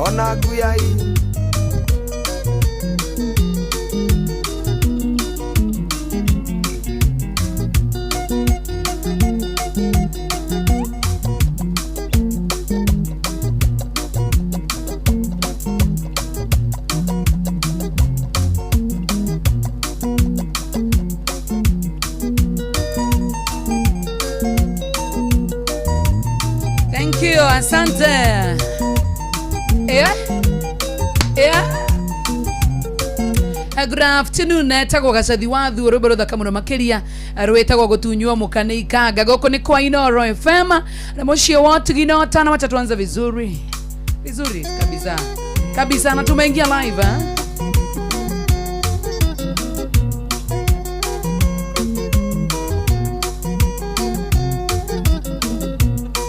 Ona nguyai. Thank you, asante. Yeah. Yeah. Good afternoon, etagwo gacathi wa thuo rwĩmbo rũthaka mũno makĩria rwĩtagwo gũtunywo mũka nĩ ikanga. Gũkũ nĩ kwa Inoro FM na mũciĩ wa ũtugi na ũtana. Wacha tuanze vizuri vizuri kabisa kabisa, na tumeingia live, eh?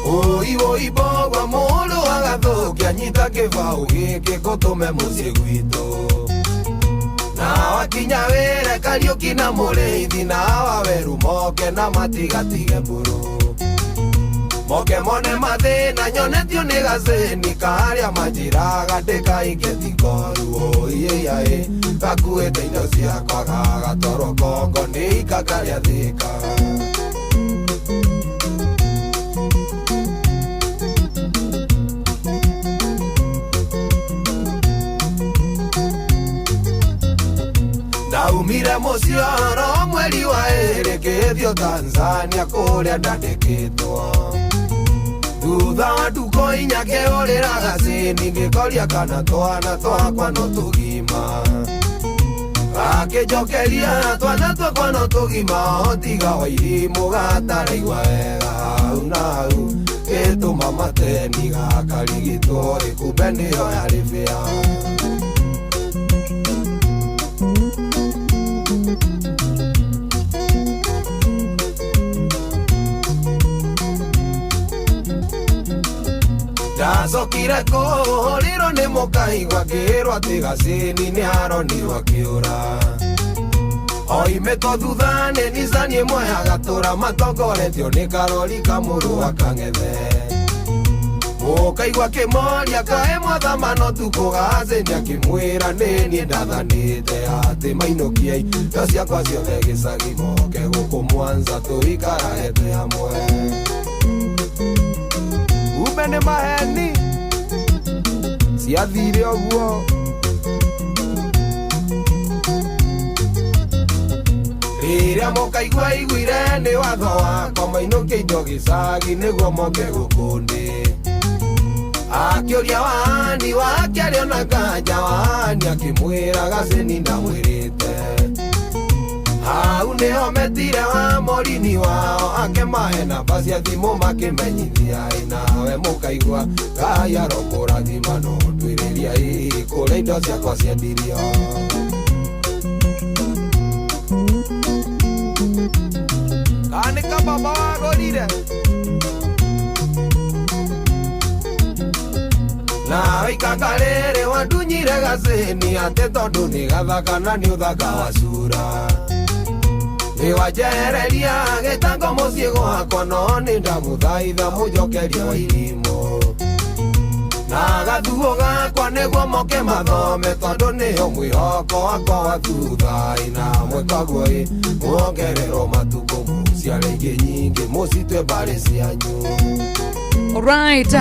Oi oi bogwa mũndũ agathũkia nyita kĩbaũ gĩkĩ kũtũme mũciĩ gwitũ na wakinya wĩre Kariũki na Mũrĩithi na Waweru moke na matigatige mbũrũ moke mone mathĩna nyonetio nĩ gacĩni karĩa manjĩraga ndĩkainge tikoru ĩiaĩ gakuĩte indo ciakwa gagatwarwo Kongo nĩ ikanga rĩa Thĩka. Ndaumire mũcioro mweri wa ĩrĩ ngĩthiĩ Tanzania kũrĩa ndandĩkĩtwo thutha wa ndukũ inya ngĩũrĩra gacĩni ngĩkoria kana twana twakwa no tũgima gakĩnjokeria twana twakwa no tũgima o tiga Wairimũ gataraigua wega hau na hau gĩtũma mateni gakarigitwo ĩ kumbe nĩyo yarĩ bĩa. Ndacokire kũhũrĩrwo nĩ mũkaigua ngĩrwo atĩ gacĩni nĩ aronirwo akĩũra oimĩtwo thutha nĩ nicani ĩmwe agatũra matongoretio nĩ karori kamũrũ akang'ethe mũkaigua kĩmoria kaĩ mwathamano tukũ gacĩni akĩmwĩra nĩ niĩ ndathanĩte atĩ mainũkie indo ciakwa ciothe gĩcagi moke gũkũ Mwanza tũikarage twĩ hamwe. Kumbe nĩ maheni ciathire ũguo rĩrĩa mũkaigua iguire nĩ watho wakwa mainũkie indo gĩcagi nĩguo moke gũkũ ndĩ akĩũria wani wake arĩona nganja wani akĩmwĩra gacĩni ndamwĩrĩte hau nĩho metire wa morini wao akĩmahe namba cia thimũ makĩmenyithia ĩ nawe mũkaigua Ngai arokũrathima no ndwĩrĩria ĩ kũrĩa indo ciakwa ciendirio. Kana nĩ kababa wagũrire nawe ikanga rĩrĩ wandunyire gacĩni atĩ tondũ nĩ gathaka na nĩ ũthaka wa cura nĩ wanjehereria gĩtango mũciĩ gwakwa no nĩ ndamũthaitha mũnjokerie Wairimũ na gathuo gakwa nĩguo moke mathome tondũ nĩyo mwĩhoko wakwa wa thutha ĩ na mwĩkaguo ĩ muongererwo matukũ mũciare ingĩ nyingĩ mũcitwe mbarĩ cianyu. Alright.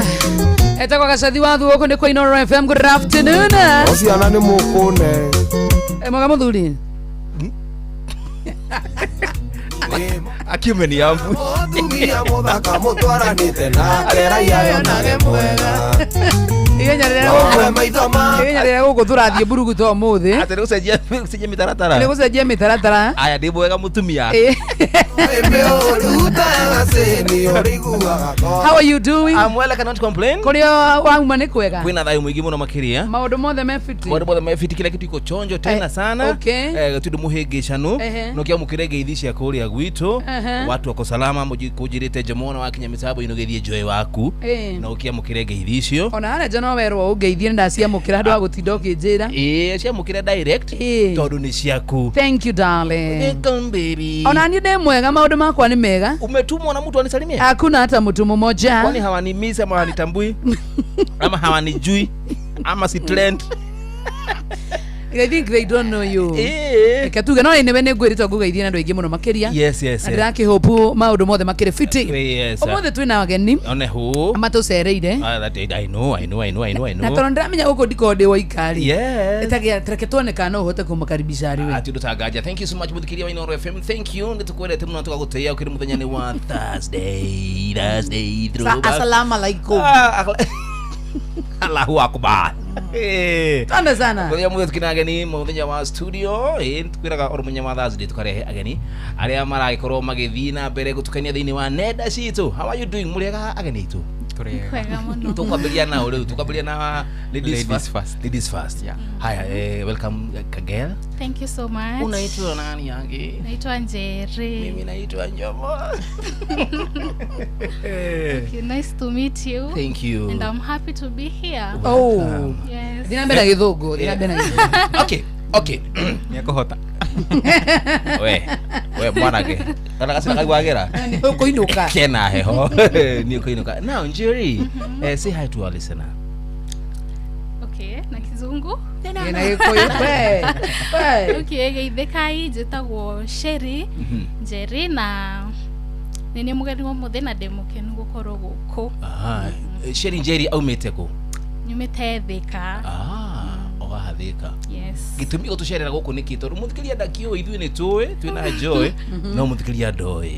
Etagwo gacathi wa thuo gũkũ nĩ kwa Inoro FM. Good afternoon. O ciana nĩ mũkũne. Mwega mũthuri. Akiume ni ambu. Mũtumia mũthaka mũtwaranĩte nake raia yonage mwega Ihenya rĩrĩa Nowe maitho ma ihenya rĩrĩa gũkũ tũrathiĩ mburuguto ũmũthĩ Atĩ nĩ gũcenjia mĩtaratara. nĩ gũcenjia mĩtaratara. Aya ndĩ mwega mũtumia. Mĩũruta gacĩni ũrĩiguaga How are you doing? I'm well, I cannot complain. Kũrĩa wauma nĩ kwega? Kwĩna thayũ mũingĩ mũno makĩria. Maũndũ mothe me fiti. Maũndũ mothe me fiti, kila kitu iko chonjo tena Eh, sana. okay. Gũtirĩ mũhĩngĩcano. Ehe. No kĩamũkĩre ngeithi cia kũrĩa gwitũ. Ehe. Watu wako salama kũnjĩrĩte njemona wakinya mĩtambo-inĩ ũgĩthiĩ njoe waku. Na ũkĩamũkĩre ngeithi icio. Ona harĩa nja no werwo ũngeithie nĩ ndaciamũkĩra handũ ha gũtinda ũkĩnjĩra. Ĩĩ ciamũkĩre direct tondũ nĩ ciaku. Thank you, darling. Welcome, baby. Ona niĩ ndĩ mwega, maũndũ makwa nĩ mega. Umetumwa na mtu anisalimie? Hakuna hata mtu mmoja. Kwani hawanimisi ama hawanitambui ama hawanijui? Ama si trend. I think they don't know you. Reke tuge no anyway nĩ ngwĩrĩtwo ngũgeithie na andũ aingĩ mũno makĩria. Yes, yes. Na ndĩrakĩhopu maũndũ mothe makĩrĩ fiti. Yes. Ũmũthĩ twĩna ageni One who? matũcereire. That I know, I know, I know, I know, I Na know. tondũ ndĩramenya gũkũ ndikoragwo ndĩ woika-rĩ. Yes. Reke tuone kana no ũhote kũmakaribisha rĩ we. Ati ndutanganja. Thank you so much muthikiria wa Inooro FM. Thank you. Nitukwendete muno tugagutĩĩa ukiri muthenya ni wa Thursday. Thursday throwback. Assalamu alaikum. Allahu akbar. Twende sana. Muthenya muthenya tukina ageni muthenya wa studio tukwiraga oro muthenya wa Thursday tukarehe ageni aria maragikorwo magithii na mbere gutukania thiini wa nenda citu. How are you doing? Muriega ageni itu? Kwega muno. Tukwambiria na riu tukwambiria na ladies first. Ladies first. Yeah. Haya, welcome Kagel. Thank you so much. Unaitwa nani yangi? Naitwa Njeri. Mimi naitwa Njomo. Okay, nice to meet you. Thank you. And I'm happy to be here. Oh. Yes. Thina mbere githungu, thina mbere githungu. Okay, okay. Nĩekũhota. We mwanake. Kana gacina kaigwagĩra? Nĩ ũkũinũka. Kena heho. Nĩ ũkũinũka. Now Njeri, say hi to our listener. Okay, na kizungu. Na gĩkũyũ. We. We. Okay, geithĩkai njĩtagwo Sheri Njeri na nĩ niĩ mũgeni wa ũmũthĩ na ndĩ mũkenu gũkorwo gũkũ. Sheri Njeri aumĩte kũ? Nyumĩte Thika. Ohaha Thika. Yes. Gĩtũmi gũtũcerera gũkũ nĩkĩ? Tondũ mũthikĩria ndakĩũĩ, ithuĩ nĩ tũĩ, twĩna Joy, no mũthikĩria ndoĩ.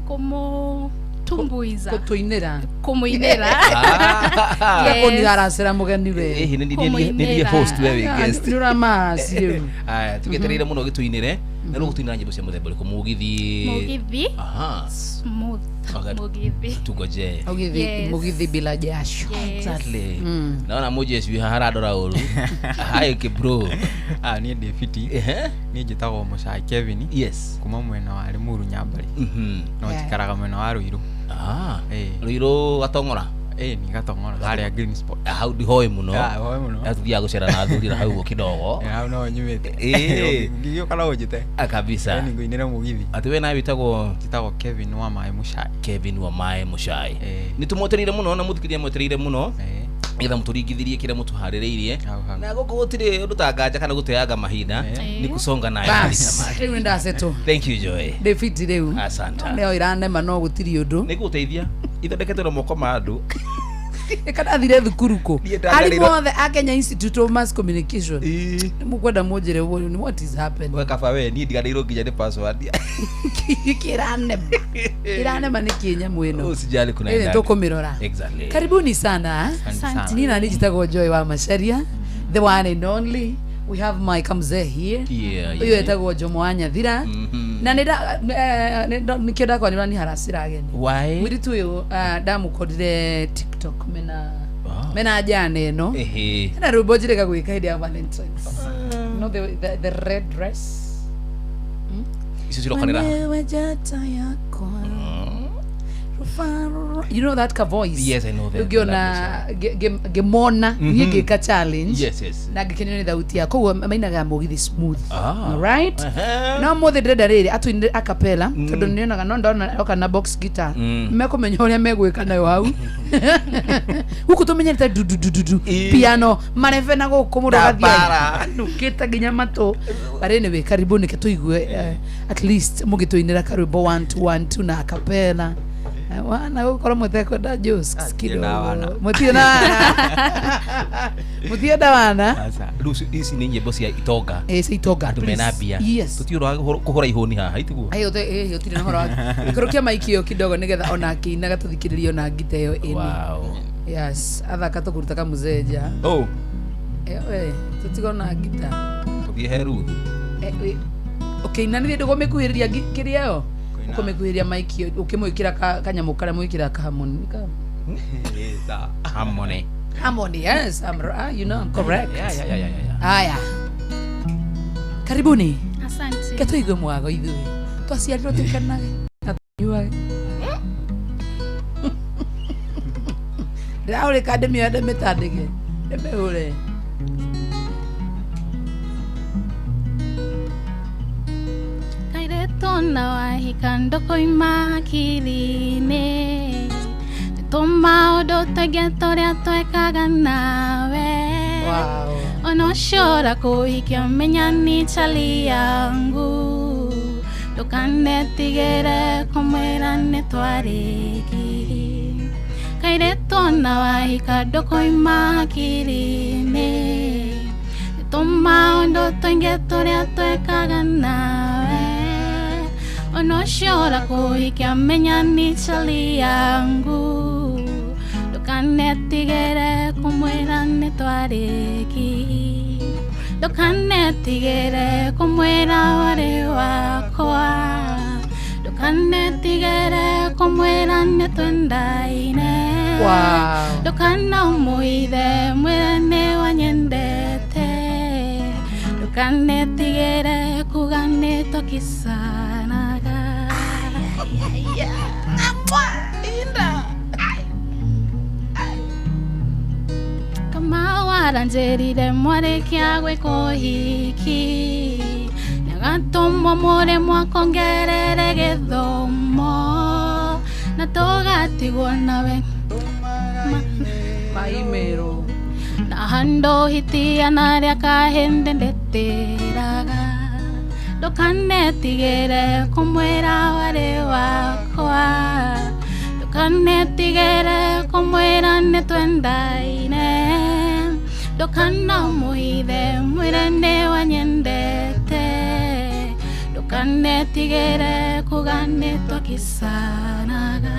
Kũmũtumbuiza. Kũtũinĩra. Kũmũinĩra. Kũnigaracĩra mũgeni we. Ĩĩ nĩ niĩ host we wĩ guest. Nĩ ũramaci rĩu. Aya, tũgĩetereire mũno gĩtũinĩre. Na rĩu gũtũinĩra nyĩmbo cia mũthemba ũrĩkũ? Mũgithi. Mũgithi. Aha. Smooth. Mũgithi. Tugoje. Mũgithi, mũgithi bila jasho. Exactly. Naona mũjeshi haha arandora ũru. Hi bro. Niĩ ndĩ fiti. Niĩ njĩtagwo Mũcai Kevin. Yes. Kuma mwena wa Limuru Nyambari. No njikaraga mwena wa Ruiru. Ruiru Gatong'ora. Ni Gatong'ora harĩa Green Spot. Hau ndihoĩ mũno. Hoĩ mũno. Na tuthiaga gũcera na athuri na hau kidogo. Hau no nyumĩte. Ngĩgĩũka no ũnjĩte. Kabisa. Nĩ ngũinĩra mũgithi. Atĩ we nawe wĩtagwo? Njĩtagwo Kevin wa Maĩ Mũcai. Kevin wa Maĩ Mũcai. Nĩ tũmwetereire mũno na mũthikĩria mwetereire mũno. Nĩgetha mũtũringithirie kĩrĩa mũtũharĩrĩirie. Na gũkũ gũtirĩ ũndũ ta nganja kana gũteanga mahinda. Nĩ kũconga nayo. Rĩu nĩ ndacetwo. Thank you Joy. Ndĩ fiti rĩu. Asante. Nĩyo ĩranema no gũtirĩ ũndũ. Nĩ ngũgũteithia. Ithondeketwo na moko ma andũ. Ĩka ndathire thukuru kũ? Arimũ othe a Kenya Institute of Mass Communication. Nĩ mũkwenda mũnjĩre what is happening. We kaba we niĩ ndiganĩirwo nginya nĩ password. Kĩranema. Ĩranema nĩ kĩ nyamũ ĩno? Usijali kuna ĩno tũkũmĩrora. Exactly. Karibuni sana. Asante. Niĩ nani njĩtagwo Joy wa Macharia, the one and only. We have my kamzee here. Ũyũ etagwo Jomo wa Nyathira. Na nĩkĩo ndakwa nĩ ũraniharacĩra ageni. Why? Mũirĩtu ũyũ ndamũkorire TikTok mena njana ĩno. Hena rwĩmbo njĩrĩga gwĩka hĩndĩ ya Valentine's. You know the red dress. Icio cirokanĩra. Wewe njata yakwa. You know that ka voice? Yes, I know that. Ukiona ngĩmona niĩ ngĩka challenge. Yes, yes. Na ngĩkenio nĩ thauti ya koguo mainaga mũgithi smooth. All right? No mũthĩ ndĩrenda rĩrĩ atũinĩre a cappella tondũ nĩonaga no ndona oka na box guitar. Mekũmenya ũrĩa megwĩka nayo hau. Gũkũ tũmenyerete du du du du du piano marebe na gũkũ mũndũ agathiĩ nukĩte nginya matũ. But anyway, karibuni ke tũigue at least mũgĩtũinĩra karwĩmbo 1 2 1 2 na a cappella. Wana gũkorwo mũtekwenda jokes kidogo. Mũtirĩ na wana. Mũtirĩ na wana. Rĩu ici nĩ nyĩmbo cia itonga. Cia itonga. Andũ mena mbia. Yes. Tũtiũraga kũhũra ihũni haha itiguo. Ũtirĩ na ũhoro wa. Ikũrũkia maiki ĩyo kidogo nĩgetha ona akĩinaga tũthikĩrĩrie ona ngita ĩyo ĩni. Wow. Yes, athaka tũkũruta kamũzenja. Oh. Tũtigona ngita. Tũthiĩ he Ruth. Ũkĩina nĩ ndũkũmĩkuhĩrĩria kĩrĩa ĩyo. Ũkũmĩkuhĩrĩria maiki ũkĩmwĩkĩra kanyamũ karĩa mwĩkĩraga ka harmony. Harmony. Harmony, yes, I'm you know I'm correct. Yeah. Haya. Karibuni. Asante. Ke tũigue mwago ithuĩ. Twaciarirwo tũkenage na tũnyuage. Ndĩrahũrĩka ndĩmĩoe ndĩmĩtandĩke. Ndĩmĩhũre. Kairetona wahika ndokoima akili-inĩ. Tũmaũndũ tũingĩ tũrĩa twekaga nawe. Wow. Onoshora kũhikia menya ni chali yangu. Ndũkanetigĩre kũmwĩra nĩ twarĩki. Kairĩtu ona wahika ndũkoima hakiri-inĩ. Tũmaũndũ tũingĩ tũrĩa twekaga nawe. Onoshora kũhikia menya ni chali yangu. Ndũkanetigĩre kũmwĩra nĩ twarĩki. Ndũkanetigĩre kũmwĩra warĩ wakwa. Ndũkanetigĩre kũmwĩra nĩ twendaine. Wow. Ndũkanamũithe mwĩre nĩ wanyendete. Ndũkanetigĩre kuga nĩ tũkisanaga. Kama waranjĩrire mwarĩkia gwĩka ũhiki. Nĩgatũmwo mũrĩ mwakongerere gĩthomo. Na tũgatigwo nawe Maimero. na handũ hitia narĩa kahĩndĩ ndĩtĩraga. Ndũkanetigĩre kũmwĩra warĩ wakwa. Ndũkanetigĩre kũmwĩra nĩ twendaine. Ndũkanamũithe mwĩre nĩ wanyendete. Ndũkanetigĩre kuga nĩ twakisanaga.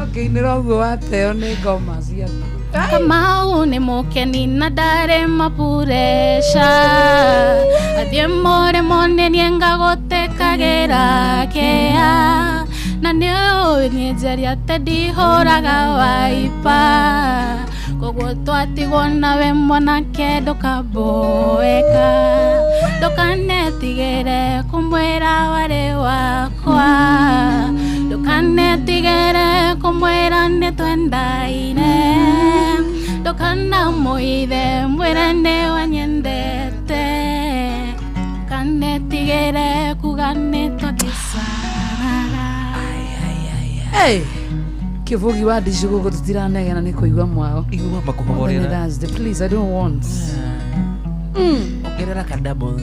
Ũkĩinĩra ũguo wateo nĩ ngoma ciaku. Kamau nĩ mũkeni na ndarĩ mapureca. Athiĩ mũrĩmo nĩ niĩ ngagũtĩkagĩra kĩa. Na nĩũĩ niĩ njaria atĩ ndihũraga waipa. Koguo twatigwo nawe mwanake ndũkamboeka. Ndũkanetigĩre kũmwĩra warĩ wakwa. Ndũkanetigĩre kũmwĩra nĩ twendaine. Ndũkanamũithe mwĩre nĩ wanyendete. Ndũkanetigĩre kuga nĩ twakisanaga. Hey! Kĩbũgi wa ndici gũkũ tũtiranegena nĩ kũigua mwao. Igua Wathani makũhorera. Thursday, please, I don't want. Ongerera ka double.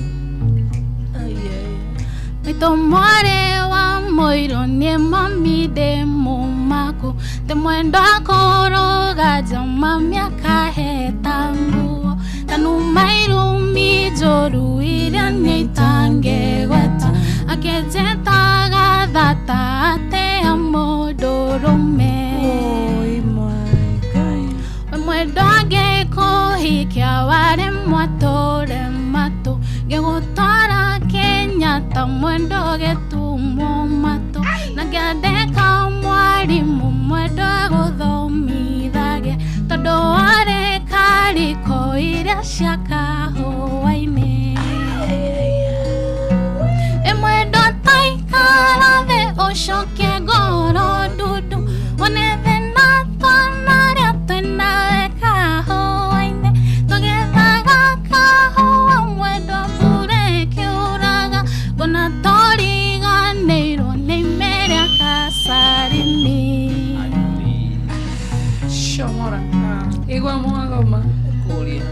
Maitũ mwarĩ wa mũirũ nĩ mami ndĩ mũmaku. Ndĩ mwendwa kũrũga nja mami akaheta nguo. Kanuma irumi njũru iria niĩ itangĩgweta. Akĩnjĩtaga thata atĩa mũndũrũme. Oi my God. We mwendwa ngĩkũhikia warĩ mwatũre matũ. Ngĩgũtwara Kenyatta mwendwa gĩtumwo matũ. Na ngĩandĩka mwarimũ mwendwa gũthomithagia. Tondũ warĩ kariko iria cia kahũa-inĩ. Ĩ mwendwa taikara thĩ ũcokie ngoro ndundu. Wone thĩna twanarĩa twĩnawe kahũa-inĩ. Tũgethaga kahũa mwendwa mbura ĩkiuraga. Ngona tũriganĩirwo nĩ ime rĩa kacarini. Shomora. Igua mwagoma. Kũria.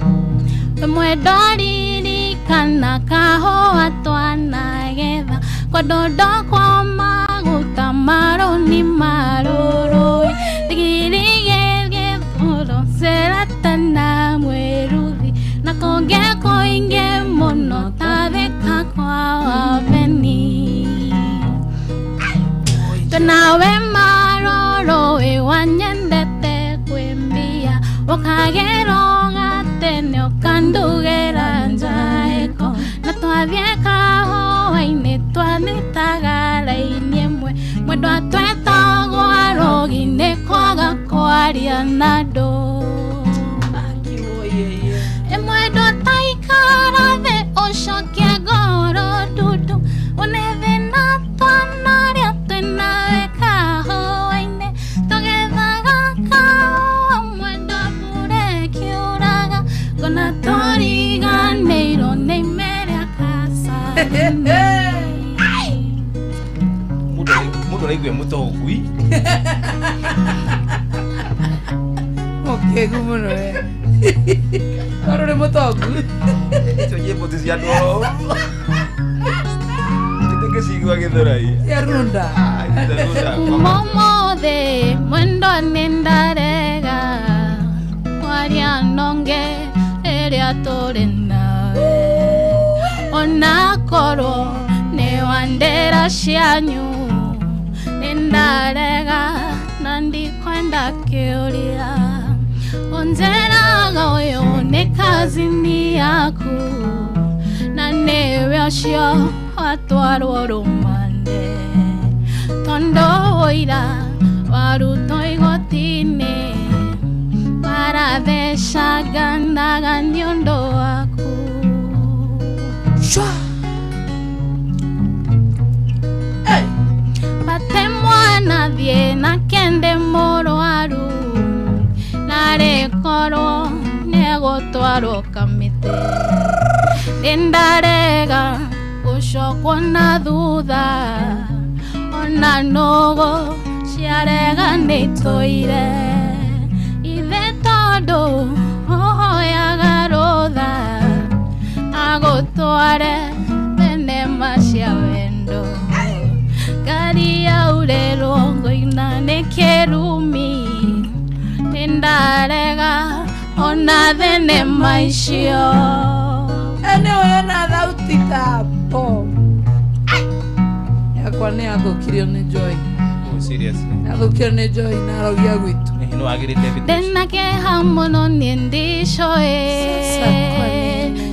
Mwendwa ririkana kahũa twanagetha. Kwa ndondo kwa maguta marũni marũrũi. Ndigiri gĩgĩthũro cerata na mwĩruthi. Na kũngĩ kũingĩ mũno ta Thika kwa Wabeni. Twĩnawe marũrũĩ wanyendete kwĩmbia. Ũkagĩra ũgatene ũkandugĩra njaĩko. Na twathiĩ kahũa-inĩ twanĩtaga raini ĩmwe. Mwendwa twetagwo arogi nĩ kwaga kwaria na andũ. Ĩ mwendwa taikara thĩ ũcokie ngoro ndundu. Wone thĩna twanarĩa twĩnawe kahũa-inĩ. Tũgethaga kahũa mwendwa mbura ĩkiuraga. Ngona tũriganĩirwo nĩ ime rĩa kacarini. Mũndũ Araigua mũtongui. Mũkĩgu mũno we. Tondũ nĩ mũtongu. Icio nyĩmbo ti cia andũ oro. Gĩcigua Gĩthũrai. Cia runda. Momothe mwendo nĩ ndarega kwaria nonge rĩrĩa tũrĩ nawe onakorwo nĩ wandera cianyu nĩ ndarega na ndikwenda kĩũria onjeraga ũyũ nĩ kazini yaku na nĩwe ũcio watwarwo rũmande tondo ũira warutwo igoti-inĩ marathecanganaga nĩ ũndũ waku. Bate mwana thiĩ na kende mũrwaru narĩkorwo nĩegũtwarwo kamĩtĩ nĩ ndarega gũcokwo na thutha ona nũgũ ciarega nĩitũire ithe tondũ ũhoyaga rũtha agũtware thenema cia wendo ngari yaurĩrwo ngoina nĩ kĩrumi nĩ ndarega ona thenema icio. Eneo na thauti tapo yakwa nĩ athũkirio nĩ Joy. Oh, seriously. Athũkirio nĩ Joy na araugia gwitũ. No agĩrĩte invitation. Ndĩna kĩeha mũno niĩ ndicũĩ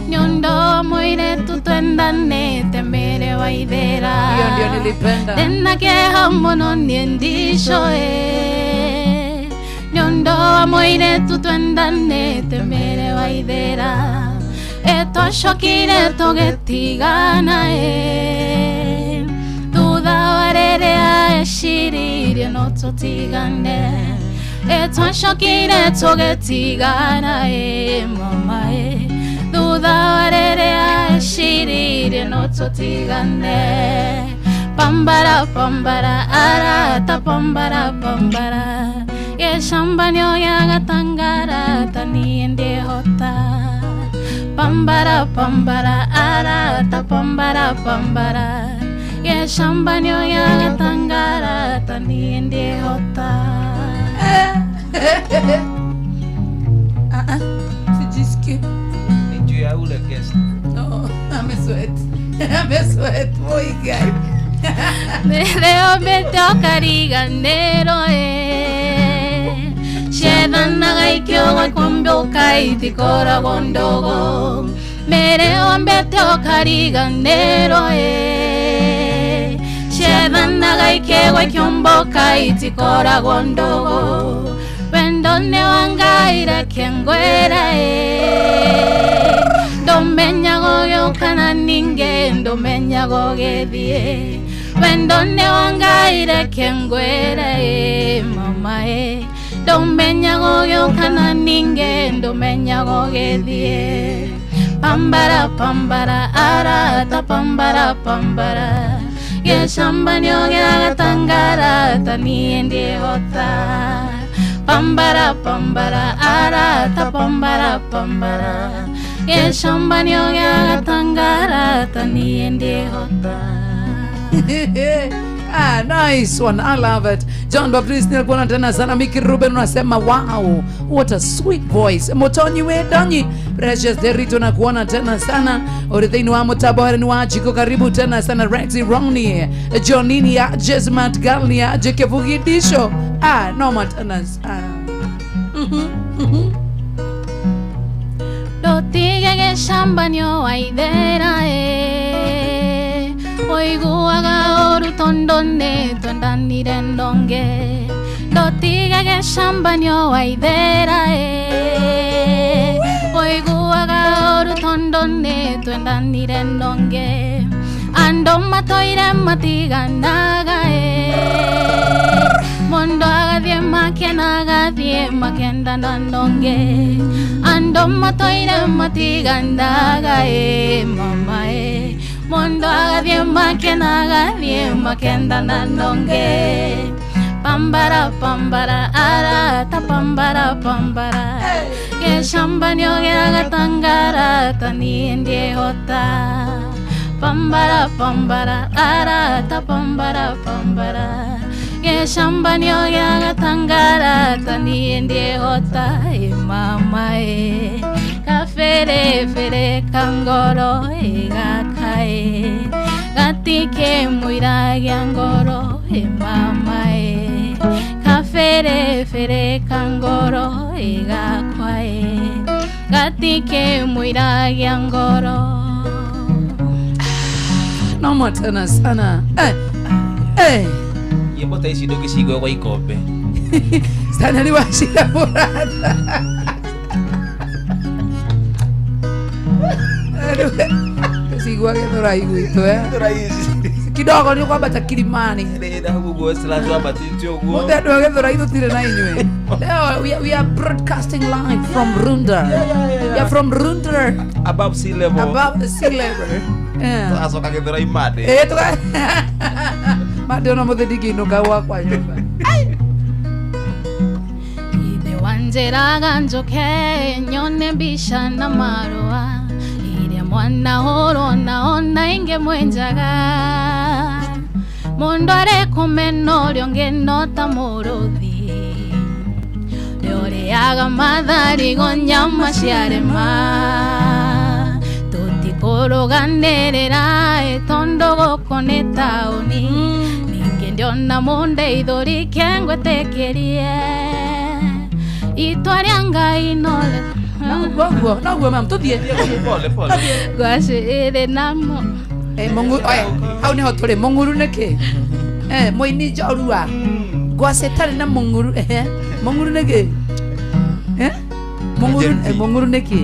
nĩ ũndũ mũirĩtu twendanĩte mĩrĩ wa ithĩra. Hiyo ndio nilipenda. Ndĩna kĩeha mũno niĩ ndicũĩ nĩ ũndũ mũirĩtu twendanĩte mĩrĩ wa ithĩra twacokire tũgĩtigana ĩ thutha wa rĩrĩa eciririe no tũtigane twacokire tũgĩtigana ĩ mama ĩ thutha wa rĩrĩa eciririe no tũtigane. Pambara pambara arata pambara pambara gĩcambanio gĩa gatangarata niĩ ndĩhota pambara pambara arata pambara pambara gĩcambanio gĩa gatangarata niĩ ndĩhota. Sijisikii. Ni juu ya ule guest. No, amesweat. Amesweat boy guy. Leo mbete ũkariganĩrwo ĩ ciethanaga ikĩũgwa kũmbũka itikoragwo ndogo mbere wambete ũkariganĩrwo ĩ ciethanaga ikĩgwa ikĩũmbũka itikoragwo ndogo wendo nĩ wa Ngai reke ngwĩre ĩ ndũmenyaga ũgĩũka na ningĩ ndũmenyaga ũgĩthiĩ wendo nĩ wa Ngai reke ngwĩre ĩ mama ĩ ndũmenyaga ũgĩũka na ningĩ ndũmenyaga ũgĩthiĩ pambara pambara arata pambara pambara gĩcambanio gĩa gatangarata niĩ ndĩhota pambara pambara arata pambara pambara gĩcambanio gĩa gatangarata niĩ ndĩhota. Ah, nice one. I love it. John Baptist nilikuona tena sana. Miki Ruben unasema wow, what a sweet voice. Motonyi we donyi. Precious Derito na kuona tena sana. Orithini wa mutabo ni wa Chiko karibu tena sana. Rexy Ronnie, Johnini ya Jesmat Galni ya Jekevugidisho. Ah, noma tena sana. Ndotige gĩcambanio wa ithera ĩ ũiguaga ũru tondũ nĩ twendanire ndonge ndotige gĩcambanio wa ithera ĩ ũiguaga ũru tondũ nĩ twendanire ndonge andũ matũire matiganaga ĩ mũndũ agathiĩ makena agathiĩ makendana ndonge andũ matũire matiganaga ĩ mama ĩ Mundu agathie makena agathie makendana nonge. Pambara pambara arata pambara pambara. Gecamba nĩogĩaga ta ngarata niĩ ndiĩhota. Pambara pambara arata pambara pambara. Gecamba nĩogĩaga ta ngarata niĩ ndiĩhota. Ĩ mama ĩ kabere bere kangoro ĩ gaka ĩ gatike mũira gĩa ngoro ĩ mama ĩ kabere bere kangoro ĩ gakwa ĩ gatike mũira gĩa ngoro. Noma tena sana. Eh. Eh. Nyĩmbo ta ici ndũngĩcigua gwa ikombe. Stanley Wachira Murata. Sigua Githurai gwitũ eh. Kidogo nĩ kwambata Kilimani. Rĩra hau ũguo Westlands wambatĩte ũguo. Mũthĩ andũ a Githurai tũtirĩ na inyuĩ. Leo we are broadcasting live from Runda. Yeah. We are from Runda. Above sea level. Above the sea level. Yeah. Tũgacoka Githurai Monday. Eh tuka Monday ona mũthĩ ndingĩinũka gwakwa nyũmba. Ithe wanjĩraga njoke nyone mbica na marũa iria mwana ũrona ona ingĩ mwenjaga. Mundu arekũmena ũrĩa ũngĩ no ta mũrũthi nĩũrĩaga matharigo nyama ciarema. Tũtikũrũganĩrĩra ĩ tondũ gũkũ nĩ taũni ningĩ ndĩona mũndeithũri kengwĩtĩkĩrie itua rĩa Ngai no Noguo noguo mam tũthiĩ. Pole pole. Ngwacĩ ĩrĩ na Mũng'uru oe hau nĩho tũrĩ. Mũng'uru nĩkĩ? Mũini njorua ngwacĩ ĩtarĩ na mũng'uru. Mũng'uru nĩkĩ? Mũng'uru mũng'uru nĩkĩ?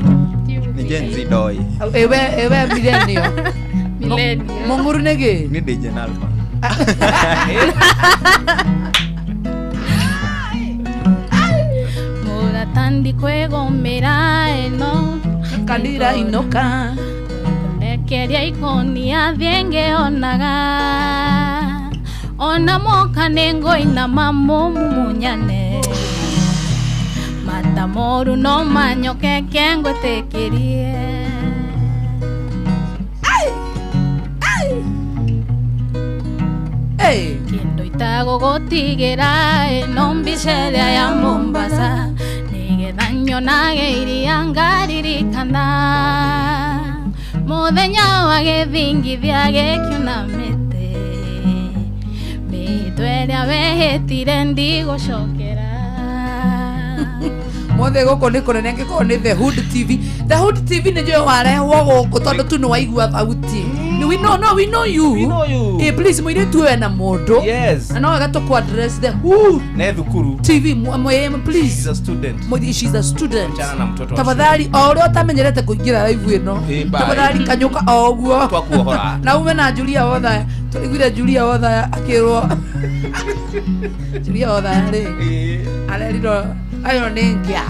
Nĩ Gen Z ndoĩ. Ewe ewe millennial. Millennial. Mũng'uru nĩkĩ? Nĩ ndĩ Gen Alpha. Mũrata ndikwĩgũmĩra ĩno Kanira inoka Ndekeria ikonia thiĩ ngĩonaga ona moka nĩngũinama mũmumunyane mata moru no manyokeke ngwĩtĩkĩrie. Kĩndũ itagũgũtigĩra ĩno mbica ĩrĩa ya Mombasa nĩgetha nyonage iria ngaririkana mũthenya wa gĩthingithia gĩkiuna mĩtĩ mĩhĩtwa ĩrĩa wehĩtire ndigũcokera. Mothe gũkũ nĩ kũnene angĩkorwo nĩ The Hood TV. The Hood TV nĩ njũĩ warehwo gũkũ tondũ tu nĩ waigua thauti. We know, no, we know you. We know you. Please mũirĩtu ũyũ ena mũndũ. Yes. Na no wega tũkũ address The Hood Ne thukuru. TV please. She's a student. She's a student. Mchana na mtoto wa Tafadhali o ũrĩa ũtamenyerete kũingĩra live ĩno. Tafadhali kanyũka o ũguo. Twakuohora. Na ume na Julia Wothaya. Tũiguire Julia Wothaya akĩrwo. Julia Wothaya rĩ. Arerirwo ayo nĩ ngĩa.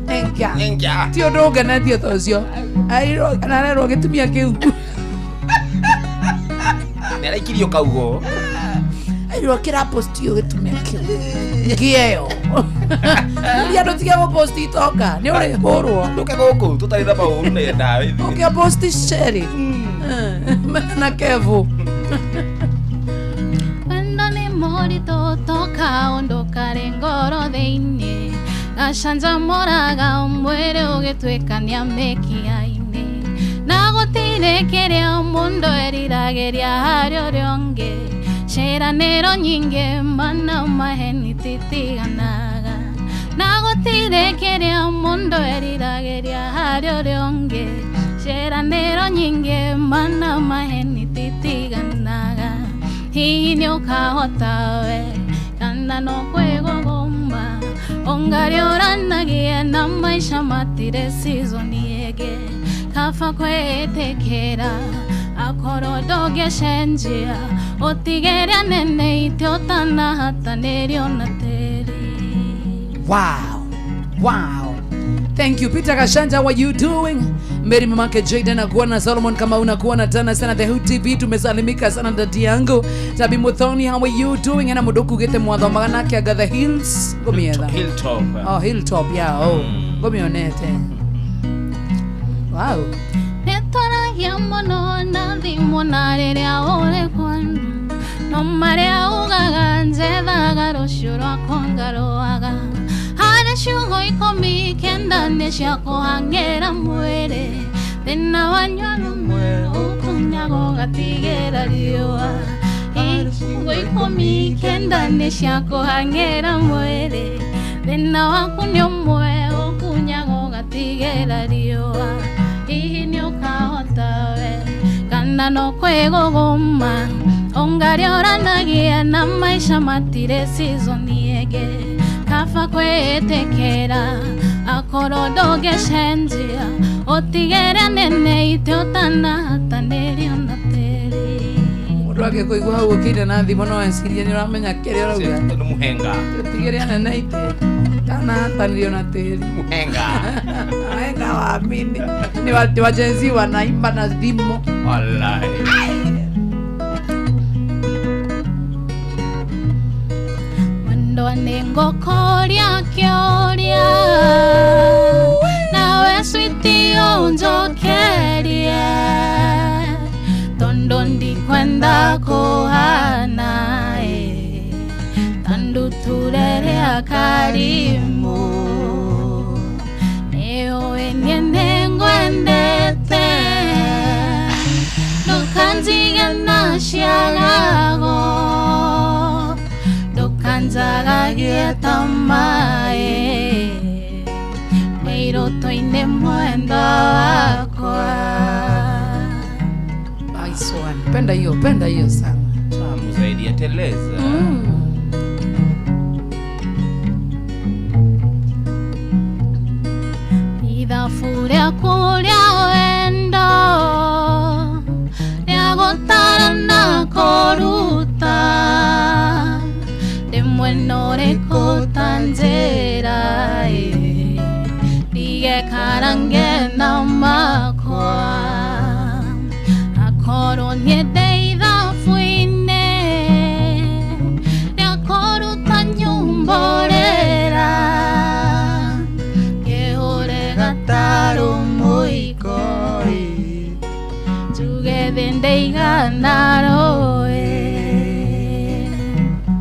Nĩ ngĩa. Ti ũndũ ũngenetie ta ũcio. Arerirwo kana arerwo gĩtumia kĩu. Nĩ araikirio kaugo. Arerirwo kĩraposti gĩtumia kĩu. Ngĩa ĩyo. Julia ndũtige gũposti itonga. Nĩ ũrĩhũrwo. Ndũke gũkũ tũtarĩ na maũru nenda. Ũkĩposti Sherry. Na Kevu. Wendo nĩ mũritũ toka ũndũ karĩ ngoro thĩinĩ gacanjamũraga mwĩrĩ ũgĩtuĩkania mĩkiha-inĩ na gũtirĩ kĩrĩa mũndũ eriragĩria harĩ ũrĩa ũngĩ ciĩranĩro nyingĩ mana maheni titiganaga na gũtirĩ kĩrĩa mũndũ eriragĩria harĩ ũrĩa ũngĩ ciĩranĩro nyingĩ mana maheni titiganaga hihi nĩ ũkahota we kana no kwĩgũgũma ũngariũranagia na maica matirĩ season ĩngĩ kaba kwĩtĩkĩra akorwo ndũngĩcenjia ũtigĩrĩa nene itĩ ũtanahatanĩrio na tĩri. Wow. Wow. Thank you Peter Kashanja, how are you doing? Mary mamake Jaden nakuona, Solomon kama unakuona tena sana The Hood TV, tumesalimika sana dadi yangu. Tabi Muthoni, how are you doing? Ena muduku gete mwathomaga nake aga The Hills ngomietha. Hilltop. Oh, Hilltop, yeah. Oh, ngomionete. Wow. Nĩtwaragia mũno na thimũ na rĩrĩa ũrĩ kwanyu no marĩa ugaga njethaga rũciũ rwakwa ngarũaga harĩ ciugo 19 nĩ cia kũhang'ĩra mwĩrĩ thĩna wanyu arũme ũkunyaga ũgatigĩra riũa ciugo 19 nĩ cia kũhang'ĩra mwĩrĩ thĩna waku nĩ ũmwe ũkunyaga ũgatigĩra riũa hihi nĩ ũkahota we kana no kwĩgũgũma ũngarĩoranagia na maica matirĩ season ĩngĩ kaba kwĩĩtĩkĩra akorwo ndũngĩcenjia ũtigĩre nene ite ũtanahatanĩrio na tĩri. Mũndũ angĩkũigua hau ũkĩire na thimũ no ecirie nĩ ũramenya kĩrĩa ũrauga. Nĩ mũhenga. Ũtigĩre nene ite ũtanahatanĩrio na tĩri. Mũhenga. Mũhenga wa mini. Ni wa Gen Z wanaimba na thimũ. Wallahi. Mwendwa nĩ ngũkũria kĩũria nawe switi ũnjokerie tondũ ndikwenda kũhana ta ndutura ĩrĩa karimũ nĩũĩ niĩ nĩngwendete ndũkanjige na ciagago ndũkanjaragie ta maĩ mĩirũtũ-inĩ mwendwa wakwa. Nice one. Penda hiyo sana. Tamu zaidi ya teleza. Ithabu rĩaku rĩa wendo rĩa gũtara na kũruta rĩmwe no rĩkũta njĩra ndige karange na makwa akorwo niĩ ndĩ ithabu-inĩ rĩa kũruta nyumborera ngĩhũre gatarũ mũiko njuge thĩ ndĩigana rũĩ.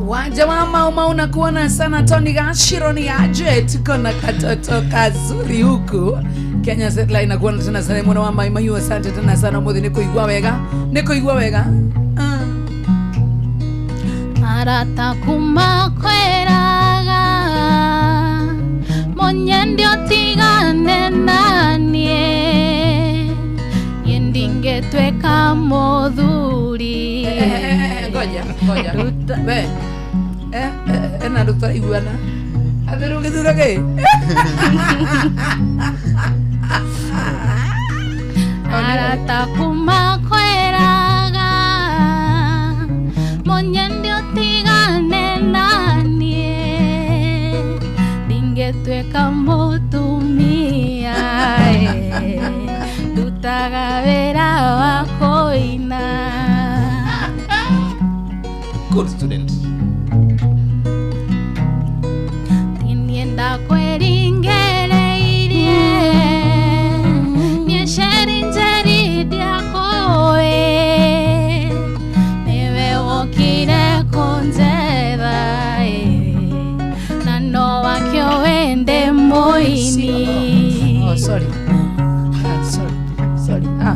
Wanja wa Mauma unakuona sana Tony Gashiro ni aje, tuko na katoto kazuri huku Kenya Satellite nakuona tena sana mwana wa Mai Mahiu, asante tena sana muthi nikuigua wega nikuigua wega. Arata kuma kweraga munyendi utigane nanie niĩ ndingĩtuĩka mũthuri. Ngoja ngoja we ena ndũtaraiguana atĩ rũgĩthura kĩ? Arata kuma kweraga munyendi utigane nanie ndingĩtuĩka mũtumia ndutaga wĩra wa kũina. Good student. Niĩ ndakwĩringĩrĩirie niĩ ceri njeri ndiakũĩ nĩwe wokire kũnjetha na no wakĩũĩ ndĩ mũini. Oh, sorry. Ah, sorry. Sorry. Ah.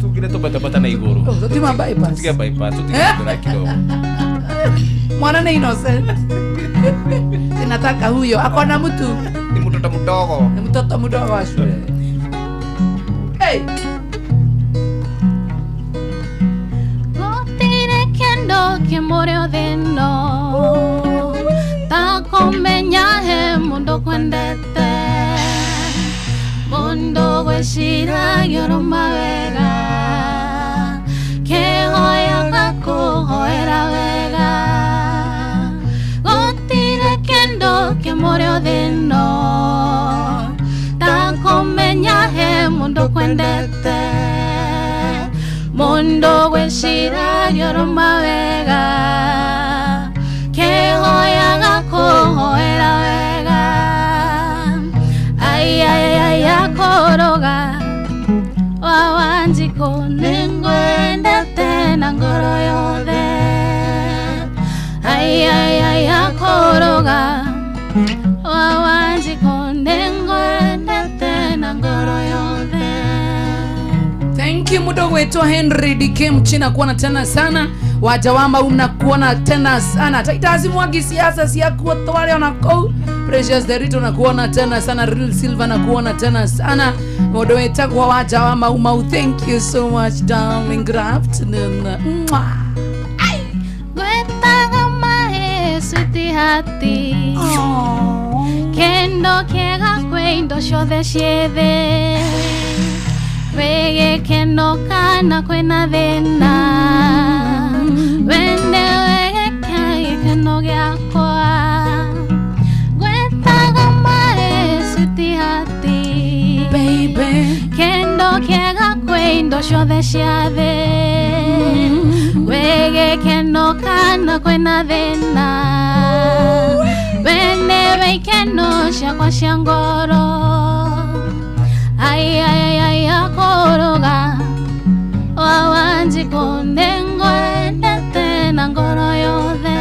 Tugire tũbatabata na igũrũ. Oh, tũtima bypass. Tutige bypass, tutige kidogo. Mwana ni innocent. Ninataka huyo akona mtu. Ni mtoto mdogo. Ni mtoto mdogo wa shule. Hey. Gũtirĩ kĩndũ kĩmũrĩ thĩno ta kũmenya he mũndũ kwendete mũndũ gwĩciragia ũrũma wega kĩhoya gakũhoera wega gũtirĩ kĩndũ kĩmũrĩ thĩno Ngwĩciragia ũrũma wega Kĩhoyaga kũhoera wega Ai ai ai akoroga Wa Wanjikũ nĩngwendete na ngoro yothe Ai ai ai akoroga Wa Wanjikũ nĩngwendete na ngoro yothe. Thank you mudogo wetu Henry DK Mchina, kuona tena sana wajawamba mnakuona tena sana. Taitazi Mwagi siasa siakuo twale ona kou. Precious Derito nakuona tena sana. Real Silva nakuona tena sana. Mudo wetagwa wajawamba umau, thank you so much darling. Good afternoon. Mwah. Gwetaga maĩ sweetheart Kendo kĩega kwĩ indo ciothe ciĩ thĩ Kwĩ gĩkeno kana kwĩna thĩna We nĩwe gĩkeno gĩakwa Gwetaga maĩ sweetheart Baby. Kendo kĩega kwĩ indo ciothe cia thĩ Kwĩ gĩkeno kana kwĩna thĩna We nĩwe ikeno ciakwa cia ngoro Ai ai ai akoroga Wa Wanjikũ nĩngwendete na ngoro yothe